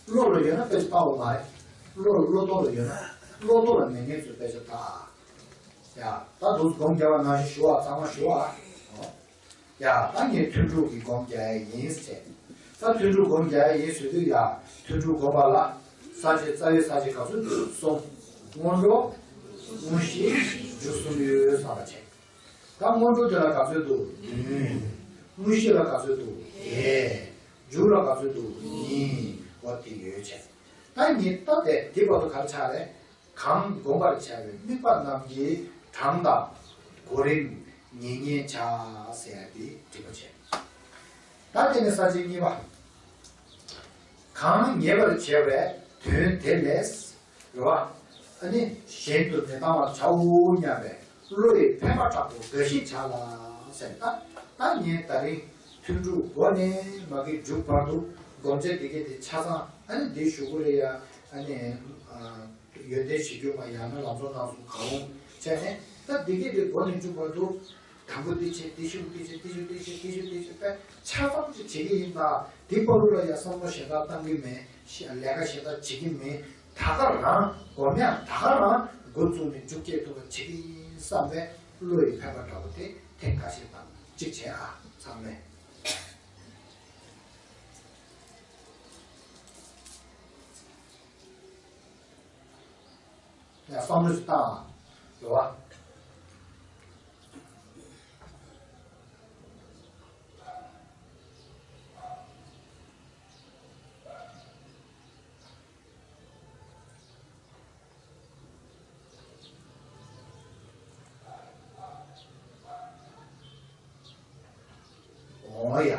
བློ་ལ་ཡོད་ན་དཔེ་ཆ་ལྟ་བ་མ་རེད། བློ་བློ་ཐོག་ལ་ཡོད་ན། བློ་ཐོག་ལ་མེད་མཁན་ཚོས་དཔེ་ཆ་ལྟ། ཡ། ད་དུང་སྒོམ་རྒྱག་པ་ནང་བཞིན་ཞུ་བ། ཚང་མ་ཞུ་བ། ཡ། ད་ངས་ཐུན་དྲུག་གི་སྒོམ་རྒྱག་ཡ་ཡིན་ཟེར། ད་ཐུན་དྲུག་སྒོམ་རྒྱག་ཡ་ཡིན་ཟེར་དུས། ཡ། ཐུན་དྲུག་སྒོམ་པ་ལ་ས་བཅད། རྩ་བའི་ས་བཅད་ག་ཚོད་འདུག་གསུམ། སྔོན་འགྲོ། དངོས་གཞི། མཇུག་གསུམ་ཡོད་བསམ་པ་བྱས། ད་སྔོན་འགྲོ་དེ་ལ་ག་ཚོད་འདུག་བདུན། དངོས་གཞི་ལ་ག་ཚོད་འདུག་བརྒྱད། མཇུག་ལ་ག་ཚོད་འདུག་གཉིས། འོ་དེ་ཡོད་བྱས། ད་ངས་ད་དེ་དེ་བར་དུ་ག་རེ་ཆགས་རེད། གང་སྒོམ་པར་བྱ་བའི་དམིགས་པ་རྣམས་ཀྱི་གྲངས་དང་གོ་རིམ་ངེས་ངེས་བྱ་ཟེར་ཡ་དེ་འགྲིག་པ་བྱས། ད་དེ་ནས་ས་བཅད་གཉིས་པ། གང་ངེས་པར་བྱ་བའི་དོན་དེ་ལས། རེད་བ། ཨ་ནི་གཞན་དུ་མི་བཏང་བར་བྱའོ་སྙམ་པའི་བློ་ཡི་འཕེན་པ་དྲག་པོ་འགའ་ཞིག་བྱ་ལ་ཟེར། ད་ད་ངས་ད་རིང་ཐུན་དྲུག་འགོ་ནས་མ་གི་མཇུག་བར་དུ་སྒོམ་བྱ་དེ་གས་དེ་ཆ་ཚང་། ཨ་ནི་འདི་ཞུ་གི་རེད་ཡ། ཨ་ནི་ཨ། ཡོན་ཏན་གཞི་འགྱུར་མ། ཡང་ན་ལམ་གཙོ་རྣམ་གསུམ་གང་རུང་བྱས་ནས། ད་འདི་གས་དེ་འགོ་ནས་མཇུག་བར་དུ། དང་པོ་འདི་བྱས། དེའི་གཞུག་འདི་བྱས། དེའི་གཞུག་འདི་བྱས། དེའི་གཞུག་འདི་བྱས། དཔེ་ཆ་ཚང་ཅིག་བྱེད་ཀྱི་ཡིན་ད། དེའི་བར་དུ་ལ་ཡ་བསམ་བློ་གཞན་དག་བཏང་གི་མེད། ལས་ཀ་གཞན་དག་བྱེད་ཀྱི་མེད། ད་ག་རང་སྒོམ་ཡ། ད་ག་རང་འགོ་བཙུགས་ནས་མཇུག་སྐྱེལ་ཐུབ་པ་བྱེད་ཀྱི་ཡིན་བསམ་པའི་བློ་ཡི་འཕེན་པ་འདྲ་བོ་དེ་ཐེངས་འགའ་ཤས་དང་གཅིག་བྱས་ཨ། ཚང་མས། ཡ། བསམ་བློ་ཞིག་བཏང་། རེད་བ། འོ་ཡ།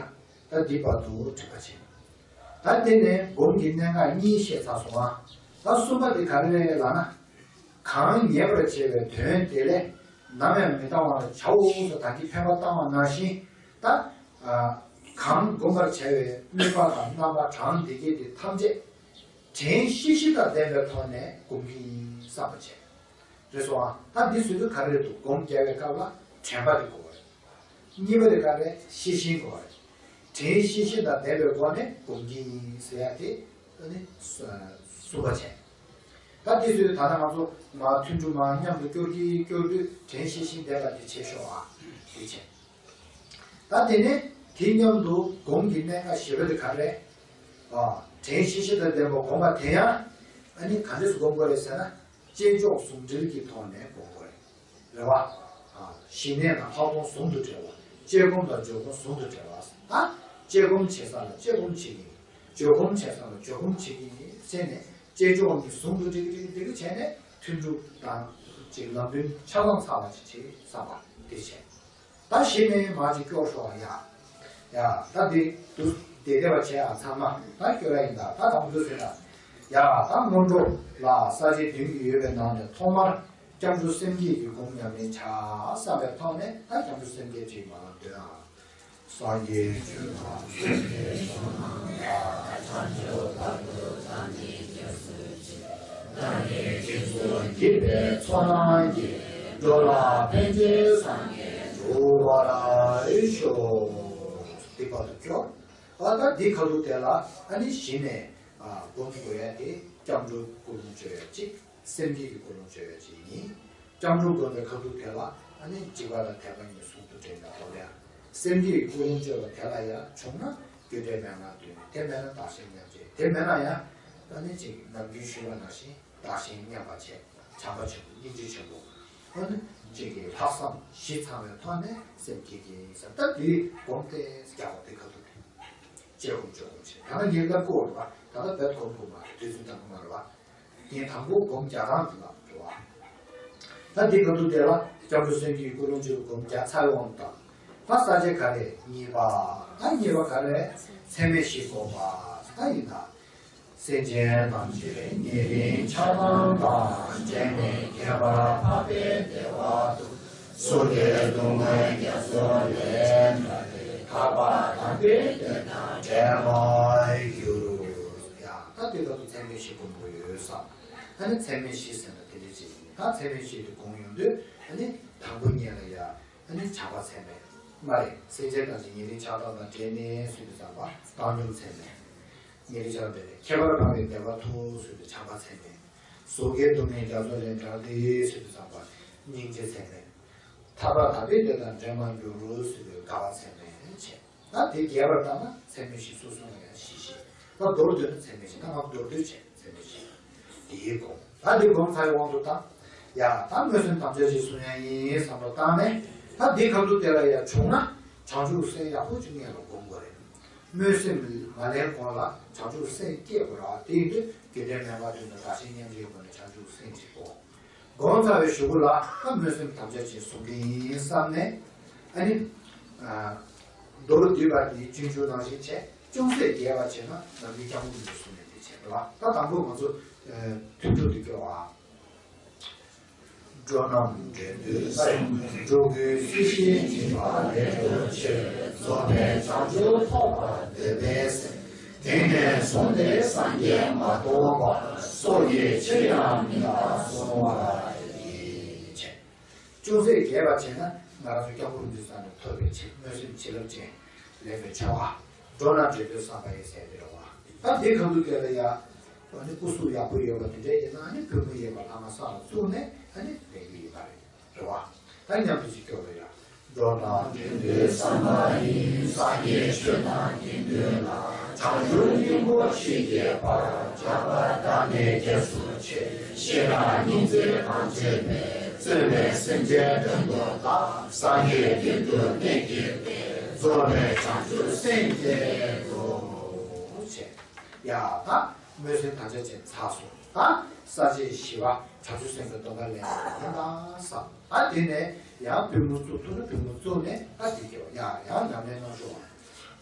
ད་འདི་བར་དུ་དྲན་པ་བྱེད། ད་དེ་ནས་སྒོམ་གྱི་གནད་འགག་གཉིས་བཤད་ཚར་སོང་ང་། ད་གསུམ་པ་དེ་ག་རེ་རེད་ལབ་ན། གང་ཉེ་བར་བྱས་པའི་དོན་དེ་ལས་ནམ་ཡང་མི་ལྡང་བར་བྱའོ་ཟེར་ད་གིན་འཕེན་པ་བཏང་བ་ནང་བཞིན། ད་གང་བསྒོམ་པར་བྱ་བའི་དམིགས་པ་དང་རྣམ་པ་གྲངས་འདི་སྐད་དེ་ཐམས་ཅད་དྲན་ཤེས་བཞིན་དང་ལྡན་པའི་ཐོག་ནས་སྒོམ་གྱི་ཡིན་བསམ་པ་བྱས། རེད་སོང་ང་། ད་འདི་བཟོ་དུས་ག་རེ་རེད་འདུག་སྒོམ་རྒྱག་པའི་སྐབས་ལ་དྲན་པ་དེ་དགོས་པ་རེད། གཉིས་པ་དེ་ག་རེ་རེད། ཤེས་བཞིན་དགོས་པ་རེད། དྲན་ཤེས་བཞིན་དང་ལྡན་པའི་སྒོ་ནས་སྒོམ་གྱི་ཡིན་ཟེར་ཡ་དེ་ཨ་ནི་གསུམ་པ་བྱས། ད་འདི་བཟོ་དུས་ད་ལྟ་ང་ཚོ་མ་ཐུན་དྲུག་མ་མཉམ་དུ་སྐྱོར་གྱི་སྐྱོར་དུས་དྲན་ཤེས་བཞིན་ལྡན་པ་དེ་བྱེད་ཤོག་ཨ། དེ་བྱས། ད་དེ་ནས་དེ་མཉམ་དུ་སྒོམ་གྱི་གནད་འགག་བཞི་པ་དེ་ག་རེ་རེད། ཨ། དྲན་ཤེས་བཞིན་དང་ལྡན་པ་སྒོམ་པ་དེ་ཡང་ཨ་ནི་ག་འདྲས་སུ་སྒོམ་དགོས་རེད་ཟེར་ན། དཔྱད་འཇོག་ཟུང་འབྲེལ་གྱི་ཐོག་ནས་སྒོམ་དགོས་རེད། རེད་བ། ཨ། ཞི་གནས་དང་ལྷག་མཐོང་ཟུང་དུ་འབྲེལ་བ། དཔྱད་སྒོམ་དང་འཇོག་སྒོམ་ཟུང་དུ་འབྲེལ་བ། ད་དཔྱད་སྒོམ་བྱེད་ས་ལ་དཔྱད་སྒོམ་བྱེད་ཀྱི་ཡིན། འཇོག་སྒོམ་བྱེད་ས་ལ་འཇོག་སྒོམ་བྱེད་ཀྱི་ཡིན་ཟེར་ནས་དཔྱད་འཇོག་གཉིས་ཟུང་དུ་འབྲེལ་གྱི་འབྲེལ་གྱི་བྱས་ནས་ཐུན་དྲུག་དང་ཅིག་ལམ་རིམ་ཆ་ཚང་ཚར་བ་ཅིག་བྱེད་བསམ་པ་དེ་བྱས། ད་གཞི་ནས་མར་ཅིག་སྐྱོར་ཤོག་ཡ། ཡ། ད་འདི་འདུག་བདེ་བདེ་བ་བྱས་ཨ། ཚང་མ་ད་སྐྱོར་ཡ་ཡིན། ད་ད་དང་པོ་ཟེར་ན། ཡ། ད་སྔོན་འགྲོ་ལ་ས་བཅད་བདུན་གྱི་ཡོད་པའི་ནང་ནས་ཐོག་མར་སྐྱབས་འགྲོ་སེམས་བསྐྱེད་ཀྱི་སྒོམ་ཉམས་ལེན་བྱ་བསམ་པའི་ཐོག་ནས་ད་སྐྱབས་འགྲོ་སེམས་བསྐྱེད་ཅིག་མར་འདོན་ཨ། སངས་རྒྱས་ཆོས་དང་ཐམས་ཅད་མཁྱེན་པ། བྱང་ཆུབ་བར་དུ་བདག་ནི་སྐྱབས་སུ་མཆི། བདག་གིས་སྦྱིན་སོགས་བགྱིས་པའི་ཚོགས་རྣམས་ཀྱིས། འགྲོ་ལ་ཕན་ཕྱིར་སངས་རྒྱས་འགྲུབ་པར་ཤོག་དེ་བར་དུ་སྐྱོར། ཨ། ད་འདི་ཁ་ཐུག་དེ་ལ་ཨ་ནི་གཞི་ནས་ཨ་སྒོམ་དགོས་ཡ་དེ་སྐྱབས་འགྲོའི་ཀུན་སློང་བཅོས་ཡ་གཅིག་སེམས་བསྐྱེད་ཀྱི་ཀུན་སློང་བཅོས་ཡ་གཅིག་ཡིན། སྐྱབས་འགྲོ་སྒོམ་པའི་ཁ་ཐུག་དེ་ལ་ཨ་ནི་འཇིགས་པ་དང་དད་པ་གཉིས་ཟུང་དུ་འབྲེལ་ནས་སྒོམ་ཡ། སེམས་བསྐྱེད་ཀྱི་ཀུན་སློང་བཅོས་པ་དེ་ལ་ཡང་བྱུང་ན་རྒྱུ་འབྲས་མན་ངག་བཏོན། དེ་མེད་ན་བདག་གཞན་མཉམ་བརྗེ། དེ་མེད་ན་ཡང་ཨ་ནི་ཅིག་ནམ་རྒྱུན་ཞུས་པ་ནང་བཞིན་བདག་གཞན་མཉམ་པར་བྱེད། བྱམས་པ་ཆེན་པོ་སྙིང་རྗེ་ཆེན་པོ། ཨ་ནི་ཅིག་གི་ལྷག་བསམ་བཞི་ཚང་བའི་ཐོག་ནས་སེམས་བསྐྱེད་ཀྱི་ཡིན་ཟེར། ད་འདི་སྒོམ་སྟེ་རྒྱག་པ་དེ་ཁ་ཐུག་དེ། དཔྱད་སྒོམ་སྤྱོད་སྒོམ་བྱེད། ད་ལྟ་ངས་སླེབས་དགོས་རེད་པ། ད་ལྟ་བེད་སྒོམ་དགོས་མ་རེད། དུས་ཚོད་དང་པོ་མ་རེད་པ། ངས་དང་པོ་སྒོམ་རྒྱག་སྟངས་དེ་ལ་འགྲོ་བ། ད་འདི་ག་དུས་དེ་ལ་སྐྱབས་འགྲོ་སེམས་བསྐྱེད་ཀུན་སློང་བཅོས་སྒོམ་རྒྱག་ཚར་བའི་དབང་དུ་བཏང་། ད་ས་བཅད་ག་རེ་གཉིས་པ། ད་གཉིས་པ་ག་རེ་ཚད་མེད་བཞི་སྒོམ་པ་ད་ཡིན་ད། སེམས་ཅན་ཐམས་ཅད་ཉེ་རིང་ཆགས་སྡང་དང་། འབྲལ་མེད་ཁྱད་པར་འཕགས་པའི་བདེ་བ་དང་། སོ་སྐྱེའི་སྡུག་བསྔལ་རྒྱ་མཚོ་ལས་བསྒྲལ་ཏེ། ཐར་པ་དམ་པའི་དོན་དང་འབྲལ་མ་གྱུར། ཡ། ད་དེ་ལྟར་དུ་ཚད་མེད་བཞི་སྒོམ་དགོས་ཡོད་བསམ། ཨ་ནི་ཚད་མེད་བཞི་ཟེར་ན་དེ་འདྲ་ཅིག་ཡིན། ད་ཚད་མེད་བཞི་དེ་སྒོམ་ཡོང་དུས་ཨ་ནི་དང་པོ་ཉིད་ལ་ཡ་ཨ་ནི་བྱམས་པ་ཚད་མེད་མ་རེད། སེམས་ཅན་ཐམས་ཅད་ཉེ་རིང་ཆགས་སྡང་དང་འབྲལ་ནས་ཟེར་དུས་ཙམ་པ་བཏང་སྙོམས་ཚད་མེད། ཉེ་རིང་ཆགས་སྡང་འབྲལ་ནས་ཁྱད་པར་འཕགས་པའི་བདེ་བ་མཐོང་ཟེར་དུས་བྱམས་པ་ཚད་མེད། སོ་སྐྱེའི་སྡུག་བསྔལ་རྒྱ་མཚོ་ལས་བསྒྲལ་ཏེ་ཟེར་དུས་ཙམ་པ་སྙིང་རྗེ་ཚད་མེད། ཐར་པ་དམ་པའི་དོན་དང་འབྲལ་མ་གྱུར་ཟེར་དུས་དགའ་བ་ཚད་མེད་བྱས། ད་དེ་རྒྱས་པར་བཏང་ན་ཚད་མེད་བཞི། སོ་སོ་ལ་ཡང་བཞི་བཞི། ད་མདོར་བསྡུས་ན་ཚད་མེད་བཞི། ད་ང་མདོར་བསྡུས་བྱས་ཚད་མེད་བཞི། དེའི་སྒོམ། ད་འདི་སྒོམ་ཚར་བའི་དབང་དུ་བཏང་། ཡ། ད་སྨོན་སེམས་དམ་བཅའ་ཅིག་གསུང་ཡ་ཡིན་བསམ་བློ་བཏང་ནས། ད་འདི་ཁ་ཐུག་དེ་ལ་ཡ་བྱུང་ན་བྱང་ཆུབ་སེམས་ཡག་པོ་ཅིག་སྔོན་ལ་སྒོམ་དགོས་རེད། སྨོན་སེམས་མ་ལེན་གོང་ལ་བྱང་ཆུབ་སེམས་སྐྱེ་དགོས་ར། དེ་ཡིན་དུས་རྒྱུ་འབྲས་མེད་པ་དུས་ན་བདག་གཞན་མཉམ་བརྗེའི་སྒོ་ནས་བྱང་ཆུབ་སེམས་ཅིག་སྒོམ། སྒོམ་ཚར་བའི་གཞུག་གུ་ལ་ད་སྨོན་སེམས་དམ་བཅའ་ཅན་བཟུང་གི་ཡིན་བསམ་ནས། ཨ་ནི། ཨ། མདོར་བསྡུས་པ་དེ་སྤྱོད་འཇུག་ནང་བཞིན་བྱས། ཅུང་ཟད་རྒྱས་པ་བྱས་ན་ནམ་རྒྱུན་སྐྱབས་མགོན་རིན་པོ་ཆེ་གསུངས་ནས་དེ་བྱས་པ་ལ། ད་དང་པོ་ང་ཚོ་ཐུན་དྲུག་ཏུ་སྐྱོར་བ། འགྲོ་རྣམས་འདྲེན་འདོད་སེམས། འགྲོ་ཀུན་སྲིད་ཞིའི་འཇིགས་པ་ལས་སྒྲོལ་ཕྱིར། རྫོགས་པའི་བྱང་ཆུབ་ཐོབ་པར་འདོད་པའི་སེམས། དེང་ནས་བཟུང་སྟེ་སངས་རྒྱས་མ་ཐོབ་བར། སྲོག་གི་ཕྱིར་ཡང་མི་འདའ་གསོལ་བ་ཡིན། ཅུང་ཟད་རྒྱས་པ་བྱས་ན་ང་རང་ཚོ་སྐྱབས་མགོན་རིན་པོ་ཆེ་ནས་ཐོབ་པའི་ཕྱིར་སྨོན་སེམས་བྱིན་རླབས་ཅན་ལེན་པའི་ཆེ་བ། འགྲོ་རྣམས་འདྲེན་འདོད་བསམ་པ་ཡི་ཟེར་དེ་རེད་བ། ད་འདི་གང་དུ་དེ་ལ་ཡ། ཨ་ནི་སྐུ་གཟུགས་ཡག་པོ་ཡོད་པ་དེ་འདྲ་ཡིན་ན་ཨ་ནི་ཕུལ་དགོས་ཡོད་པ་ལྷ་ང་ས་ལ་བཙུགས་ནས་ཨ་ནི་ལེན་རྒྱུ་ཡིན་པ་རེད། རེད་བ། ད་མཉམ་དུ་ཅིག་སྐྱོར་བ་ཡ། འགྲོ་རྣམས་འདྲེན་འདོད་བསམ་པ་ཡིས། སངས་རྒྱས་ཆོས་དང་དགེ་འདུན་ལ། བྱང་ཆུབ་སྙིང་པོ་ཇི་སྙེད་པར། སྦྱངས་པ་བདག་ནི་རྒྱ་མཚོ་ཆེ། ཤེས་རབ་སྙིང་བརྩེ་ཐམས་ཅད་མེད། བརྩོན་པས་སེམས་ཅན་དོན་དུ་བདག་སངས་རྒྱས་རྒྱུད་དུ་གནས་བགྱིས་ཏེ། རྫོགས་པའི་བྱང་ཆུབ་སེམས་བསྐྱེད་དོ། ཡ། ད་སྨོན་སེམས་དམ་བཅའ་ཅན་ཚར་སོང་། ད་ས་བཅད་བཞི་པ་བྱང་ཆུབ་སེམས་དཔའི་སྡོམ་པ་ལེན་པ་ཡིན་ད་བསམ། ད་དེ་ནས་ཡང་པུས་མོ་བཙུགས་ཐུབ་ན་པུས་མོ་བཙུགས་ནས་ད་དེ་སྐྱེ་བ་ཡ་ཡང་ཉམས་ལེན་གནང་ཤོག་ཨ།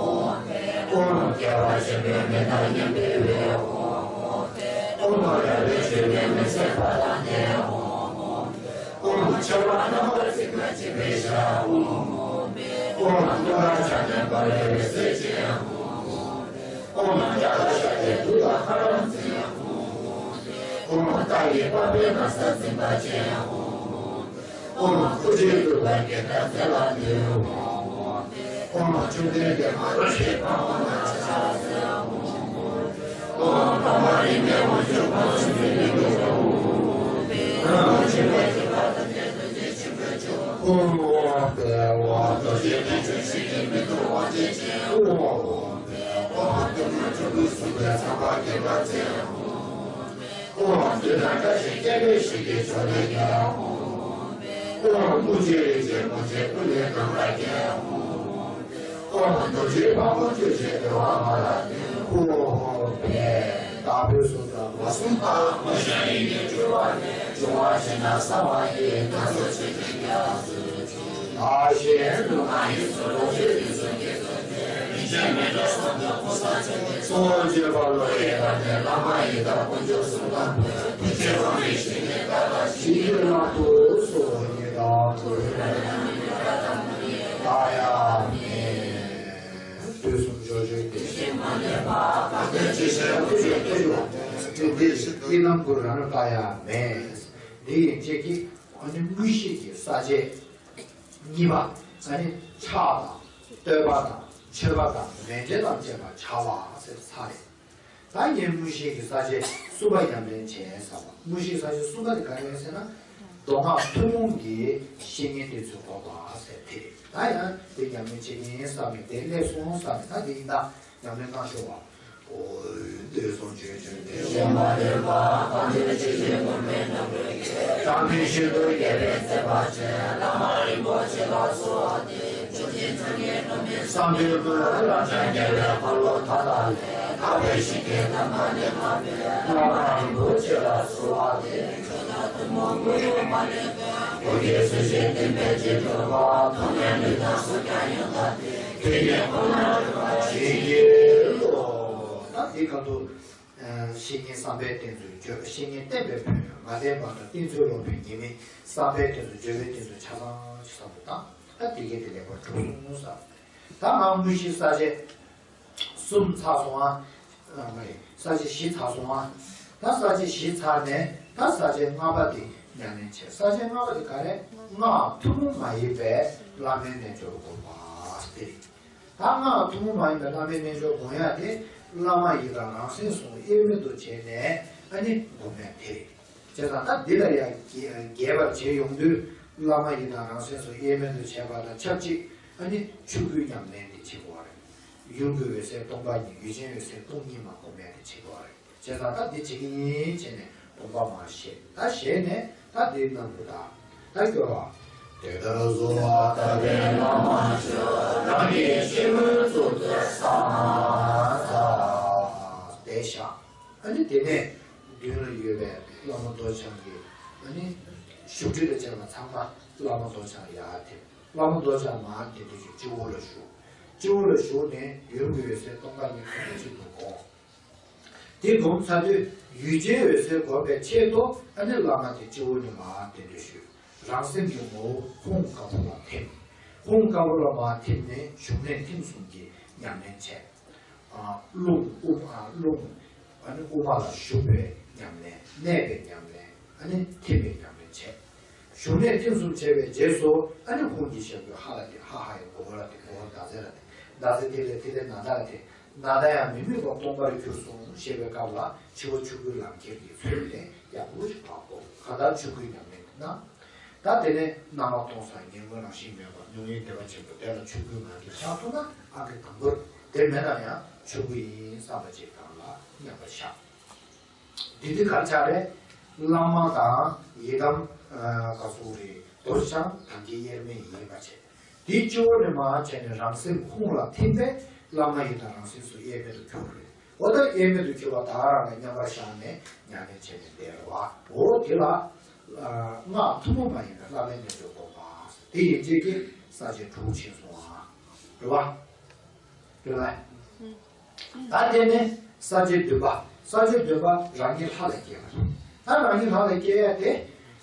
ཨོཾ། ཨོཾ་རྒྱལ་བ་ཆེན་པོའི་མེ་སྟག་སྙེམས་པའི་འོད། ཨོཾ་ར་བའི་ཆོས་ཀྱི་མེ་ལྕེ་འབར་བ་ནས། ཨོཾ་ཆར་པ་རྣམ་པར་འཛིན་པ་འཇིགས་པའི་ཞྭ། ཨོཾ་ཀུན་དགའ་ཕྱག་ན་འབར་བའི་འོད་ཟེར་ཅན། ཨོཾ་རྒྱ་གར་ཤཱཀྱའི་གདུགས་དང་ཧ་རམ་འཛིན། ཨོཾ་རྟ་ཡི་པགས་པའི་ན་བཟའ་འཛིན་པ་ཅན། ཨོཾ་ཐུགས་རྗེས་གདུག་པའི་རྒྱལ་དར་རྩེ་ལ་བསྣོལ། ཨོཾ་བཅོམ་ལྡན་འདས་མ་རུངས་པའི་དཔའ་བོ་རྣམས་ལ་ཕྱག་འཚལ་ལོ། ཨོཾ་འཕགས་པ་རིགས་ལྔའི་དབང་ཕྱུག་དཔལ་ཆེན་པོའི་གདུགས་དཀར་པོ། རང་རང་བྱོན་པའི་གྲུབ་པ་ཐམས་ཅད་རྡོ་རྗེ་ཆེན་ ཧཱུྃ། ཨོཾ་པདྨ་རྡོ་རྗེ་སྤྲིན་བཅུ་བཞི་གི་མེ་ཏོག་དབང་ཆེན་ཅན། ཨོཾ་པདྨ་འབྱུང་པོའི་གཟུགས་ཅན་ཚངས་པ་མཁྱེན་པ་ཅན། ཨོཾ་བདུད་དང་བརྒྱ་བྱིན་སྐྱེ་བའི་གཞིས་ཀྱི་ཕྱོགས་ལས་ཀྱང་། ཨོཾ་དམུ་རྒྱུད་རིན་ཆེན་སྨུག་རྒྱུད་ཀུན་ལས་བཏང་བ་ཀྱང་། ཨོཾ་རྡོ་རྗེ་ཕག་མོ་ཆུ་སྐྱེས་བདེ་བ་མ་ལ་ལྡན། ཨོཾ་བདག་པོའི་གཟུགས་དང་མ་བཟུང་བར། མ་ཤ་རིགས་ནས་གྱུར་པ་ནས། འབྱུང་བ་བཞི་དང་གསང་བ་ཡི། སྣ་ཚོགས་ཆོས་ཀྱི་རྒྱ་མཚོ་ཆེ། བདག་གཞན་ལུས་ངག་ཡིད་གསུམ་རྡོ་རྗེ་རིགས་སུ་སྐྱེས་སོ། རིན་ཆེན་མེ་ཏོག་གསུམ་དུ་ཕུན་སུམ་ཚོགས་པའི་གཙོ་བོ་བརྗོད་པ་བློ་ཡི་ཐབས་ནི། བླ་མ་ཡི་དམ་དཀོན་མཆོག་གསུམ་ལ་འབུལ། ཐུགས་རྗེ་དབང་ལྡན་ཞིང་གི་བདག་ལ་ཕྱི་ཡི་ལག་ཏུ་གསོལ། ཉེ་དང་དུ་ཡང་མི་འབྲལ་ཐ་དད་མུ་ནས་བདག་ཡང་མེད། དུས་གསུམ་འབྱོར་བཅུའི་བདེ་གཤེགས་མ་ལུས་པ། བར་དོའི་ཇི་བཞིན་དབུས་སུ་སྟོན་པ། དེ་འདི་ཡི་རྣམ་ཀུན་རང་གྲོལ་བདག་ཡང་མེད། འདི་ཡན་ཆད་ཀྱིས་ཨ་ནི་དངོས་གཞི་གི་ས་བཅད་གཉིས་པ། ཨ་ནི་ཕྱག་དང་བསྟོད་པ་དང་མཆོད་པ་དང་མཎྜལ་དང་བཅས་པ་བྱ་བ་ཟེར་ཚར་རེད། ད་ངས་དངོས་གཞི་གི་ས་བཅད་གསུམ་པ་ཉམས་ལེན་བྱས་ཟེར་བ། དངོས་གཞི་གི་ས་བཅད་གསུམ་པ་དེ་ག་རེ་རེད་ཟེར་ན། མདོ་སྔགས་ཐུན་མོང་གི་བཤེས་གཉེན་དེ་ཚོའི་དགོངས་པ་ཟེར་དེ་རེད། ད་ཡང་དེ་ཉམས་ལེན་བྱེད་ཀྱི་ཡིན་བསམ་ནས་དེ་སླེབས་སོང་བསམ་ནས། ད་དེ་ཡིན་ད། ཉམས་ལེན་གནང་ཤོག་པ། ཨོ། དུས་གསུམ་འབྱོར་བཅུའི་བདེ་གཤེགས་མ་ལུས་པ། བར་དོའི་ཇི་བཞིན་དབུ་མའི་རྣམ་རོལ་གྱིས། བདག་མདུན་ཤིན་ཏུ་དགྱེས་པའི་མཛད་པ་ཅན། བླ་མ་རིན་པོ་ཆེ་ལ་གསོལ་བ་འདེབས། བཅོམ་ལྡན་འཇམ་དཔལ་གླིང་པའི་བསམ་འཕེལ་ཀུན། རབ་འབྱམས་རྒྱལ་བའི་འཁོར་ལོ་མཐའ་དག་ལས། བདག་བསྐྱེད་བཞིན་གྱི་གདམས་པ་ལེགས་པར་སྤེལ། བླ་མ་རིན་པོ་ཆེ་ལ་གསོལ་བ་འདེབས། མཆོག་དང་ཐུན་མོང་གི་ཡུམ་མ་ལུས་པའི། འོ་བརྒྱལ་ཚུལ་བཞིན་བསྟན་པའི་རྗེས་འགྲོ་པ། ཐོག་མེད་ལུས་དང་སྲོག་ཀྱང་ཡང་དག་པའི། དེ་ཉིད་ཁོ་ནར་གྲུབ་པར་བྱིན་གྱིས་རློབས། ད་འདི་ག་དུ། ཨ། བཤེས་གཉེན་བསམ་པའི་གཏེར་མཛོད་བརྗོད། བཤེས་གཉེན་བསྟེན་པའི་ཕན་ཡོན་མ་བསྟེན་པ་དང་བསྟེན་ཚུལ་ལོག་པའི་ཉེས་དམིགས། བསམ་པའི་གཏེར་མཛོད་བརྗོད་པའི་གཏེར་མཛོད་ཆ་ཚང་ཞིག་བསམ་བློ་བཏང་། ད་འདི་གའི་དེ་ལེགས་པར་གྲུབ་སོང་ཟེར། ད་ང་དངོས་གཞི་ས་བཅད་གསུམ་ཚར་སོང་ཨ། ཨ། མ་རེད། ས་བཅད་བཞི་ཚར་སོང་ཨ། ད་ས་བཅད་བཞི་ཚར་ནས་ད་ས་བཅད་ལྔ་པ་དེ་ཉམས་ལེན་བྱས། ས་བཅད་ལྔ་པ་དེ་ག་རེ། སྔགས་ཐུན་མོང་མ་ཡིན་པའི་བླ་མའི་རྣལ་འབྱོར་སྒོམ་པ་དེ་རེད། ད་སྔགས་ཐུན་མོང་མ་ཡིན་པའི་བླ་མའི་རྣལ་འབྱོར་སྒོམ་ཡ་དེ། བླ་མ་ཡི་དམ་རང་སེམས་གསུམ་དབྱེར་མེད་དུ་བྱས་ནས་ཨ་ནི་སྒོམ་ཡ་དེ་རེད། བྱས་ཙང་ད་འདི་ལ་ཡང་རྒྱས་པར་བྱས་ཡོང་དུས། བླ་མ་ཡི་དམ་རང་སེམས་གསུམ་དབྱེར་མེད་དུ་བྱས་པ་དང་ཆབས་ཅིག་ཨ་ནི་ཆོས་སྐུའི་ཉམས་ལེན་དེ་བྱེད་དགོས་པ་རེད། ཡུམ་གྱི་འོད་གསལ་སྟོང་པ་ཉིད། ཡུལ་ཅན་འོད་གསལ་སྟོང་ཉིད་མ་སྒོམ་ཡ་དེ་བྱེད་དགོས་པ་རེད། བྱས་ཙང་ད་འདི་བྱེད་ཀྱི་ཡིན་བྱས་ནས་སྒོམ་པ་མར་བཤད། ད་བཤད་ནས་ད་འདི་རྣམས་ལ་ད་ད་སྐྱོར་བ། དེ་ལྟར་གཟུང་བ་ལྟ་བུའི་བླ་མ་མཆོག་རང་གི་སྤྱི་བོའི་གཙུག་ཏུ་གསལ་བཏབ་སྟེ་བཞག་ཨ་ནི་དེ་ནས་མདུན་ལ་ཡོད་པའི་བླ་མ་རྡོ་རྗེ་འཆང་གི་ཨ་ནི་བཞུགས་ཁྲི་དང་བཅས་པ་ཚང་མ་བླ་མ་རྡོ་རྗེ་འཆང་ལ་ཡར་ཕེབས། བླ་མ་རྡོ་རྗེ་འཆང་མར་དེ་དུས་ཀྱི་སྤྱི་བོ་ལ་བཞུགས། སྤྱི་བོ་ལ་བཞུགས་ནས་ཡུམ་གྱི་འོད་གསལ་སྟོང་པ་ཉིད་ཐུན་མོང་གཅིག་ཏུ་བསྒོམ། དེ་བསྒོམ་ཚར་དུས་ཡུལ་ཅན་འོད་གསལ་བསྒོམ་པའི་ཆེད་དུ་ཨ་ནི་བླ་མ་དེ་སྤྱི་བོ་ནས་མར་དེ་དུས་བཞུགས། རང་སེམས་ཀྱི་ངོ་བོ་ཧཱུྃ་དཀར་པོ་ལ་ཐིམ། ཧཱུྃ་དཀར་པོ་ལ་མར་ཐིམ་ནས་བཞུགས་གནས་ཐིམ་གསུམ་གྱི་ཉམས་ལེན་བྱས། ཨ། རླུང་དབུ་མ། ཨ། རླུང་། ཨ་ནི་དབུ་མ་ལ་ཞུགས་པའི་ཉམས་ལེན། གནས་པའི་ཉམས་ལེན། ཨ་ནི་ཐིམ་པའི་ཉམས་ལེན་བྱས། བཞུགས་གནས་ཐིམ་གསུམ་བྱས་པའི་རྗེས་སུ་ཨ་ནི་ཧཱུྃ་གི་ཞབས་ཀྱུ་ཧ་ལ་ཐི། ཧ་ཧ་ཡི་གུ་ཧ་ལ་ཐི། གུ་ཧ་ད་ཛ་ལ་ཐི། ད་ཛ་ཏི་ལ་ཏི་ལ་ན་ད་ལ་ཏི། ནཱ་ད་ཡང་མི་དམིགས་པ་སྟོང་པར་གྱུར་སོང་ཞེས་པའི་སྐབས་ལ་འཆི་བ་ཆོས་སྐུའི་ལམ་ཁྱེར་གྱི་ཚུལ་ལས་ཡག་པོ་ཞིག་བགྲང་དགོས། གང་ལྟར་ཆོས་སྐུའི་ཉམས་ལེན་དེ་གནང་། ད་དེ་ནས་སྣང་བ་སྟོང་སང་ཉེ་སྔོན་རང་བཞིན་མེད་པར་མྱོང་བའི་བདེ་བ་ཆེན་པོ་དེ་ལ་ཆོས་སྐུའི་ངང་གིས་ཆགས་ཐུབ་ན་ཨང་ཀི་དང་པོ་རེད། དེ་མེད་ན་ཡང་ཆོས་སྐུ་ཡིན་བསམ་པ་ཅིག་གང་ལ་མཉམ་པར་བཞག་འདི་འདི་གར་ཆགས་རེད། བླ་མ་དང་ཡི་དམ། ཨ། ག་སོགས་རེད། རྡོ་རྗེ་འཆང་གང་གི་དབྱེར་མེད་ཡིན་པ་བྱས། དེའི་སྤྱི་བོ་ནས་མར་བྱས་ནས་རང་སེམས་ཧཱུྃ་ལ་ཐིམ་པས་བླ་མ་ཡི་དམ་རང་སེམས་སུ་དབྱེར་མེད་དུ་གྱུར་རེད། འོ་ད་དབྱེར་མེད་དུ་གྱུར་པ་ད་རང་ལ་མཉམ་པར་བཞག་ནས་ཉམས་ལེན་བྱས་ནས་བསྡད་རེད་བ། འོ་དེ་ལ། ཨ། སྔགས་ཐུན་མོང་མ་ཡིན་པའི་བླ་མའི་རྣལ་འབྱོར་སྒོམ་པ། དེ་ཡན་ཆད་ཀྱིས་ས་བཅད་དྲུག་ཕྱིན་སོང་ཨ། རེད་བ། རེད་བ། ད་དེ་ནས་ས་བཅད་བདུན་པ། ས་བཅད་བདུན་པ་རང་ཉིད་ལྷ་ལ་སྐྱེ་བ་རེད། ད་རང་ཉིད་ལྷ་ལ་སྐྱེ་ཡ་དེ།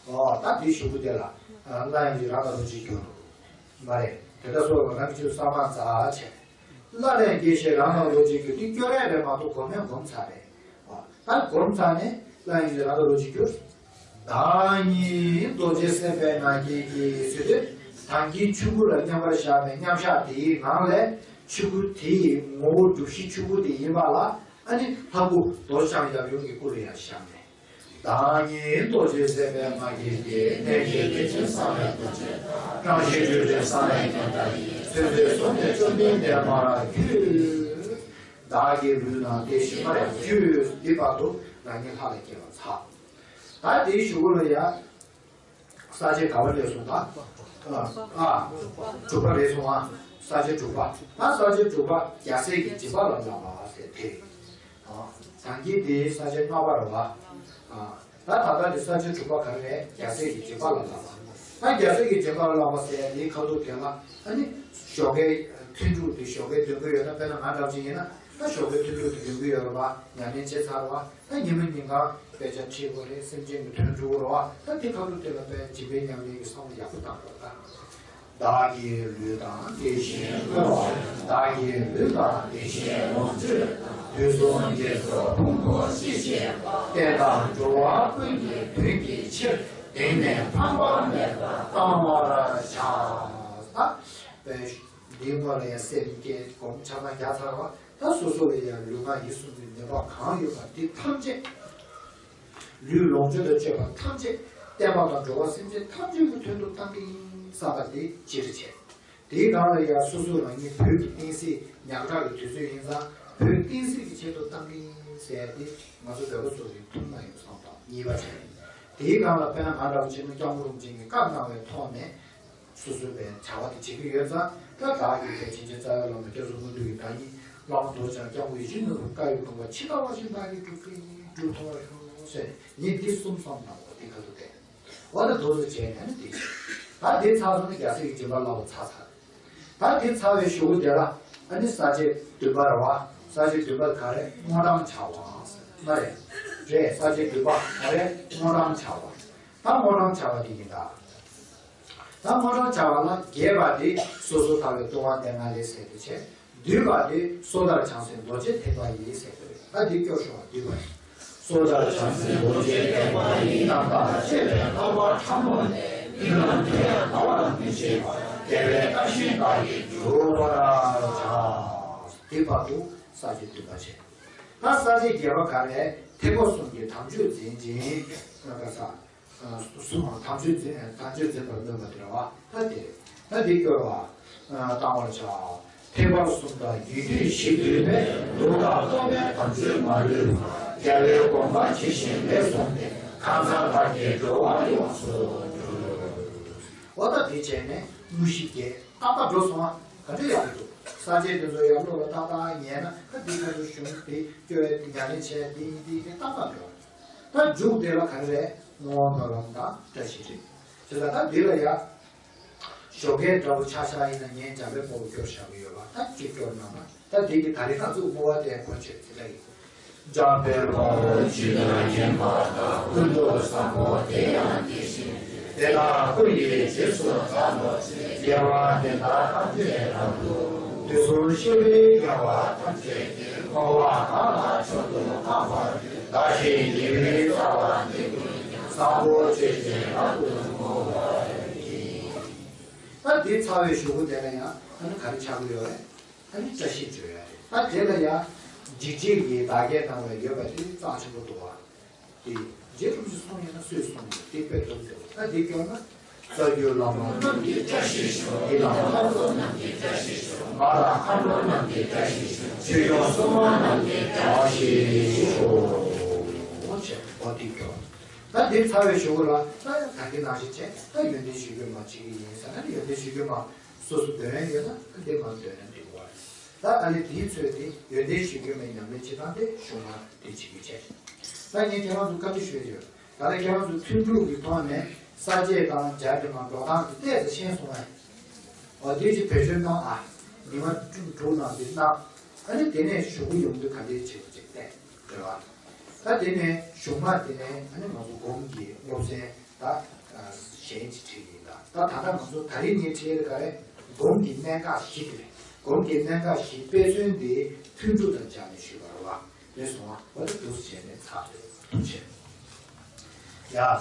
ཨོ། ད་དེའི་གཞུག་གུ་དེ་ལ། ཨ། སླར་ཡང་རང་ལ་རྡོ་རྗེར་གྱུར། མ་རེད། དེ་ལྟར་སོགས་པ་རང་གི་ཆོས་གསར་མ་རྩ་བྱས། སླར་ཡང་རྒྱས་བཤད་རང་ལ་རྡོ་རྗེར་གྱུར། དེ་སྐྱོར་ཡ་རེད་མ་གཏོགས་སྒོམ་ཡ་སྒོམ་ཚར་རེད། ཨོ། ད་སྒོམ་ཚར་ནས་སླར་ཡང་རང་ལ་རྡོ་རྗེར་གྱུར། བདག་ཉིད་རྡོ་རྗེ་སེམས་དཔའི་ངང་ཉིད་ཀྱིས་ཟེར་དུས། ད་གིན་ཆོས་སྐུ་ལ་མཉམ་པར་བཞག་པའི་མཉམ་བཞག་དེའི་ངང་ལས་ཆོས་སྐུ་དེའི་ངོ་བོ་སྒྲུབ་གཞི་ཆོས་སྐུ་དེ་ཡིན་པ་ལ་ཨ་ནི་ལྷ་སྐུ་རྡོ་རྗེ་འཆང་ཡབ་ཡུམ་གྱི་སྐུ་ལ་ཡང་བཞག་ནས། བདག་ཉིད་རྡོ་རྗེ་སེམས་དཔའི་སྔགས་ཀྱི་རྒྱལ། གནས་བརྒྱད་བདེ་ཆེན་གསང་བའི་རྡོ་རྗེ། རང་བཞིན་སྤྲོས་བྲལ་གསང་བའི་རྒྱལ་མཐའ་ཡས། ཚུལ་འཆོས་གསུམ་ལྡན་བཅོམ་ལྡན་འདས་མར་བརྒྱུད། བདག་གི་ལུས་དང་དེ་བཞིན་མར་བརྒྱུད། འདི་བར་དུ་རང་ཉིད་ལྷ་ལ་སྐྱེ་བ་ཚར། ད་དེའི་གཞུག་གུ་ལ་ཡ། ས་བཅད་ག་བ་ལས་སོང་ད། ཨ། དྲུག་པ་རེད་སོང་ཨ། ས་བཅད་དྲུག་པ། ད་ས་བཅད་དྲུག་པ་རྒྱལ་སྲས་ཀྱི་སྦྱིན་པ་ལ་བསླབ་པ་ཟེར་དེ། ཨ། ད་གིན་དེ་ས་བཅད་ལྔ་པ་རེད་བ། ཨ། ད་ད་ལྟ་དེ་ས་བཅད་དྲུག་པ་ག་རེ་རེད། རྒྱལ་སྲས་ཀྱི་སྦྱིན་པ་ལ་བསླབ་པ། ད་རྒྱལ་སྲས་ཀྱི་སྦྱིན་པ་ལ་བསླབ་པ་ཟེར་དེའི་ཁ་ཐུག་དེ་ལ་ཨ་ནི་ཞོགས་ཀའི་ཐུན་དྲུག་དེ་ཞོགས་ཀའི་འདོན་གི་ཡོད་ན། དཔེར་ན་ང་འདྲ་བ་ཅིག་ཡིན་ན་ད་ཞོགས་ཀའི་ཐུན་དྲུག་དེ་འདོན་གི་ཡོད་རེད་བ། ཉམས་ལེན་བྱས་ཚར་བ། ད་ཉི་མ་ཉིན་གང་དཔེ་ཆ་ཁྲིད་དགོས་རེད། སེམས་ཅན་གྱི་དོན་སྒྲུབ་དགོས་རེད་བ། ད་དེ་ཁ་ཐུག་དེ་ལ་དཔེ་སྦྱིན་པའི་ཉམས་ལེན་གྱི་བསམ་བློ་ཡག་པོ་བཏང་དགོས་ད། བདག་གི་ལུས་དང་དེ་བཞིན་གསོལ་བ། བདག་གི་ལུས་དང་དེ་བཞིན་ལོངས་སྤྱོད་དང་། དུས་གསུམ་དགེ་ཚོགས་ཕུང་པོ་ཞི་བྱེད་པ། བསྟན་དང་འགྲོ་བ་ཀུན་གྱི་དོན་གྱི་ཕྱིར། གདེང་ནས་ཕངས་པ་མེད་པར་གཏང་བར་བྱ། ད་དཔེ་འདིའི་སྔོན་ལ་ཡང་སེམས་བསྐྱེད་སྒོམ་ཆ་ཚང་རྒྱག་ཚར་བ། ད་སོ་སོ་ལ་ཡང་ལུས་ངག་ཡིད་གསུམ་གྱི་ནུས་པ་གང་ཡོད་པ་འདི་ཐམས་ཅད། ལུས་ལོངས་སྤྱོད་དང་བཅས་པ་ཐམས་ཅད་བསྟན་པ་དང་འགྲོ་བ་སེམས་ཅན་ཐམས་ཅད་ཀྱི་དོན་དུ་བཏང་གི་ཡིན་བསམ་པ་དེ་ཅི་རེད་བྱས། དེའི་སྒང་ལ་ཡང་སོ་སོ་རང་ཉིད་བོད་ཀྱི་བསྟན་སྲིད་ཉམས་ཐག་གི་དུས་ཚོད་ཡིན་ཙང་། བོད་བསྟན་སྲིད་ཀྱི་ཆེད་དུ་བཏང་གི་ཡིན་ཟེར་ཏེ་ང་ཚོ་བོད་པ་ཚོ་གི་ཐུགས་ན་ཡོད་བསམ་དང་། གཉིས་པ་བྱས། དེའི་སྒང་ལ་དཔེར་ན་ང་འདྲ་བ་བྱས་ན་སྐྱབས་མགོན་རིན་པོ་ཆེ་གིས་བཀའ་གནང་བའི་ཐོག་ནས། སོ་སོའི་བའི་བྱ་བ་དེ་བྱེད་ཀྱི་ཡོད་ཙང་། ད་བདག་གིས་བའི་བྱིན་གྱིས་རྩ་བའི་བླ་མ་སྐྱབས་སུ་དངོས་འདུས་ཀྱི་བདག་ཉིད་བླ་མ་རྡོ་རྗེ་འཆང་སྐྱབས་མགོན་ཡིད་བཞིན་ནོར་བུའི་བཀའ་ཡི་དགོངས་པ་ཇི་ལྟ་བ་བཞིན་བདག་གིས་སྒྲུབ་ཀྱི་ཡིན། སྒྲུབ་ཐུབ་པར་ཤོག་ཟེར་ནས་ཉིན་འདི་གསུམ་བསམ་གནང་བ་དེ་ཁ་ཐུག་བསྟན། འོ་ན་འདུག་སེ་བྱས་ནས་ནི་དེ་བྱས། ད་འདི་ཚར་སོང་ན་རྒྱལ་སྲས་ཀྱི་སྦྱིན་པ་བསླབ་པ་ཚར་ཚར། ད་འདི་ཚར་བའི་གཞུག་གུ་དེ་ལ་ཨ་ནི་ས་བཅད་བདུན་པ་རེད་བ། ས་བཅད་བདུན་པ་ག་རེ། དངོས་བྲམ་བྱ་བ་ཟེར་མ་རེད། རེད། ས་བཅད་བདུན་པ་ག་རེ། དངོས་བྲམ་བྱ་བ། ད་དངོས་བྲམ་བྱ་བ་དེ་ཡིན་ད། ད་དངོས་བྲམ་བྱ་བ་ལ་རྒྱས་པ་དེ་སོ་སོར་ཐར་པའི་ལྟུང་བ་སྡེ་ལྔ་ལས་ཟེར་དེ་བྱས། བསྡུས་པ་དེ་སོ་ཐར་བྱང་སེམས་རྡོ་རྗེ་ཐེག་པ་ཡིས་ཟེར་དེ་རེད། ད་འདི་སྐྱོར་ཤོག་བསྡུས་པ་ཡིན། སོ་ཐར་བྱང་སེམས་རྡོ་རྗེ་ཐེག་པ་ཡིས། རྣམ་དག་ཆེ་བའི་ཐར་པ་ཕྲ་མོ་ལས། རྨི་ལམ་དེ་ཡང་ཟླ་བ་ལ་མི་བྱེད་པར། རྒྱལ་བའི་བཀའ་བཞིན་བདག་གིས་སྒྲུབ་པར་བྱ། དེ་བར་དུ་ས་བཅད་བདུན་པ་བྱས། ད་ས་བཅད་བརྒྱད་པ་ག་རེ། ཐེག་པ་གསུམ་གྱི་དམ་ཆོས་འཛིན་ཅིང་། ང་ག་ས། གསུམ། དམ་ཆོས་འཛིན། དམ་ཆོས་འཛིན་པར་སྨོན་པ་དེ་རེད་བ། ད་དེ་རེད། ད་དེ་སྐྱོར་བ། བཏང་བར་བྱ། ཐེག་པ་གསུམ་དང་ཡིད་སྡུད་ཞི་དུལ་བས། ལུང་དང་རྟོགས་པའི་དམ་ཆོས་མ་ལུས་པ། རྒྱལ་བའི་དགོངས་པ་ཇི་བཞིན་ལེགས་བཟུང་སྟེ། ཁམས་གསུམ་བར་གྱི་འགྲོ་བ་ཡོངས་སུ་སྒྲོལ། འོ་ད་དེ་བྱས་ནས་དངོས་གཞི་བརྒྱད་ཏག་ཏག་འགྲོ་སོང་ཨ། ག་འདྲ་ཡག་གི་འདུག་ས་བཅད་དེ་ཚོ་ཡར་བློ་ལ་ཏག་ཏག་ཉན་ན། ད་འདི་ཁ་ཐུག་གཞུང་དེ་སྐྱོར་བའི་ཉམས་ལེན་བྱས། འདི་ཡིན་འདི་ཡིན་ཏག་ཏག་འགྲོ། ད་མཇུག་དེ་ལ་ག་རེ་རེད། བསྔོ་བ་སྨོན་ལམ་དང་བཀྲ་ཤིས་རེད། བྱས་ཙང་ད་འདི་ལ་ཡ། ཞོགས་ཀའི་འདྲ་བོ་ཆ་ཆ་ཡིན་ན་ངས་འཇམ་དཔལ་དཔའ་བོ་སྐྱོར་བཞག་གི་ཡོད་པ། ད་གཅིག་སྐྱོར་གནང་ན། ད་འདི་གི་ད་རེས་ཁ་ཚུགས་བསྔོ་བ་དེ་གོ་ཆོད་དེ་འདྲ་ཡིན། འཇམ་དཔལ་དཔའ་བོས་ཇི་ལྟར་མཁྱེན་པ་དང་། ཀུན་ཏུ་བཟང་པོ་དེ་ཡང་དེ་བཞིན་ཏེ། དེ་དག་ཀུན་གྱི་རྗེས་སུ་བདག་སློབ་ཅིང་། དགེ་བ་འདི་དག་ཐམས་ཅད་རབ་ཏུ། དུས་གསུམ་གཤེགས་པའི་རྒྱལ་བ་ཐམས་ཅད་ཀྱིས། བསྔོ་བ་གང་ལ་མཆོག་ཏུ་བསྔགས་པ་དེས། བདག་གཞན་དགེ་བའི་རྩ་བ་འདི་ཀུན་ཀྱང་། བཟང་པོ་སྤྱོད་ཅིང་རབ་ཏུ་བསྔོ་བར་བགྱི། ད་འདི་ཚར་བའི་གཞུག་གུ་དེ་ལ་ཡང་ཨ་ནི་ག་རེ་ཆགས་ཀྱི་ཡོད་རེད། ཨ་ནི་བཀྲ་ཤིས་བརྗོད་ཡ་རེད། ད་དེ་ལ་ཡང་འཇིགས་བྱེད་ཀྱི་བདག་བསྐྱེད་གནང་བའི་ཡོད་པ་དེ་རྩ་ཆེན་པོ་འདུག་བ། དེ་རྗེ་རིན་པོ་ཆེ་གསུང་ཡིན་ན་སུས་གསུང་ཡོད། དེ་དཔེ་སྡོམ་འདུག་ད་དེ་སྐྱོར་ན། རྩ་བརྒྱུད་བླ་མ་རྣམས་ཀྱི་བཀྲ་ཤིས་ཤོག་ཡི་དམ་ལྷ་ཚོགས་རྣམས་ཀྱི་བཀྲ་ཤིས་ཤོག་མ་དང་མཁའ་འགྲོ་རྣམས་ཀྱི་བཀྲ་ཤིས་ཤོག་ཆོས་སྐྱོང་སྲུང་མ་རྣམས་ཀྱི་བཀྲ་ཤིས་ཤོག་འོ་བྱས། འོ་དེ་སྐྱོར། ད་འདི་ཚར་བའི་གཞུག་གུ་ལ་ད་ད་གིན་ནང་བཞིན་བྱས། ད་ཡོན་ཏན་ཞུ་རྒྱུན་མ་བྱེད་ཀྱི་ཡིན་ཟེར་ན། ཡོན་ཏན་ཞུ་རྒྱུན་མ་སོ་སོ་འདོན་ཡོད་ན་ད་འདི་མ་འདོན་ན་འགྲིག་གི་རེད། ད་ཨ་ནི་དེའི་ཚོད་དེ་ཡོན་ཏན་ཞུ་རྒྱུན་མའི་ཉམས་ལེན་བྱེད་སྟངས་དེ་གཞུང་ལ་དེ་བྱེད་ཀྱི་བྱས། ད་ངས་ཁྱེད་རང་ཚོ་བཀའ་འདྲི་ཞུས་ཡོད། ད་ལྟ་ཁྱེད་རང་ཚོ་ཐུན་དྲུག་གི་ཐོག་ནས་ས་བཅད་དང་སྦྱར་གྱི་མ་འགྲོ་སྟངས་དེ་ཏོག་ཙམ་ཤེས་སོང་ངས། འོ་དེ་ཅིག་བེད་སྤྱོད་གནང་ཨ། ཉི་མ་དྲུག་དྲུག་ནང་དེ་གནང་། ཨ་ནི་དེ་ནས་གཞུག་གུ་ཡོང་དུས་ག་འདྲས་བྱེད་དགོས་ཅིག་བལྟས་དགོས་པ། ད་དེ་ནས་གཞུག་མ་དེ་ནས་ཨ་ནི་ང་ཚོ་སྒོམ་གྱི་སློབ་ཚན་ད་གཞན་ཅིག་ཁྲིད་ཀྱི་ཡིན་ད། ད་ད་ལྟ་ང་ཚོ་ད་རེས་ངས་ཁྲིད་ཡས་དེ་ག་རེ། སྒོམ་གྱི་གནད་འགག་བཞི་དེ་རེད། སྒོམ་གྱི་གནད་འགག་བཞི་དཔེ་མཚོན་དེ་ཐུན་དྲུག་དང་སྦྱར་ནས་ཞུས་པ་རེད་བ། རེད་སོང་བ། འོ་དེ་འདུག་སེ་བྱས་ནས་ཚར་རེད། ཐུགས་རྗེ་ཆེ། ཡ།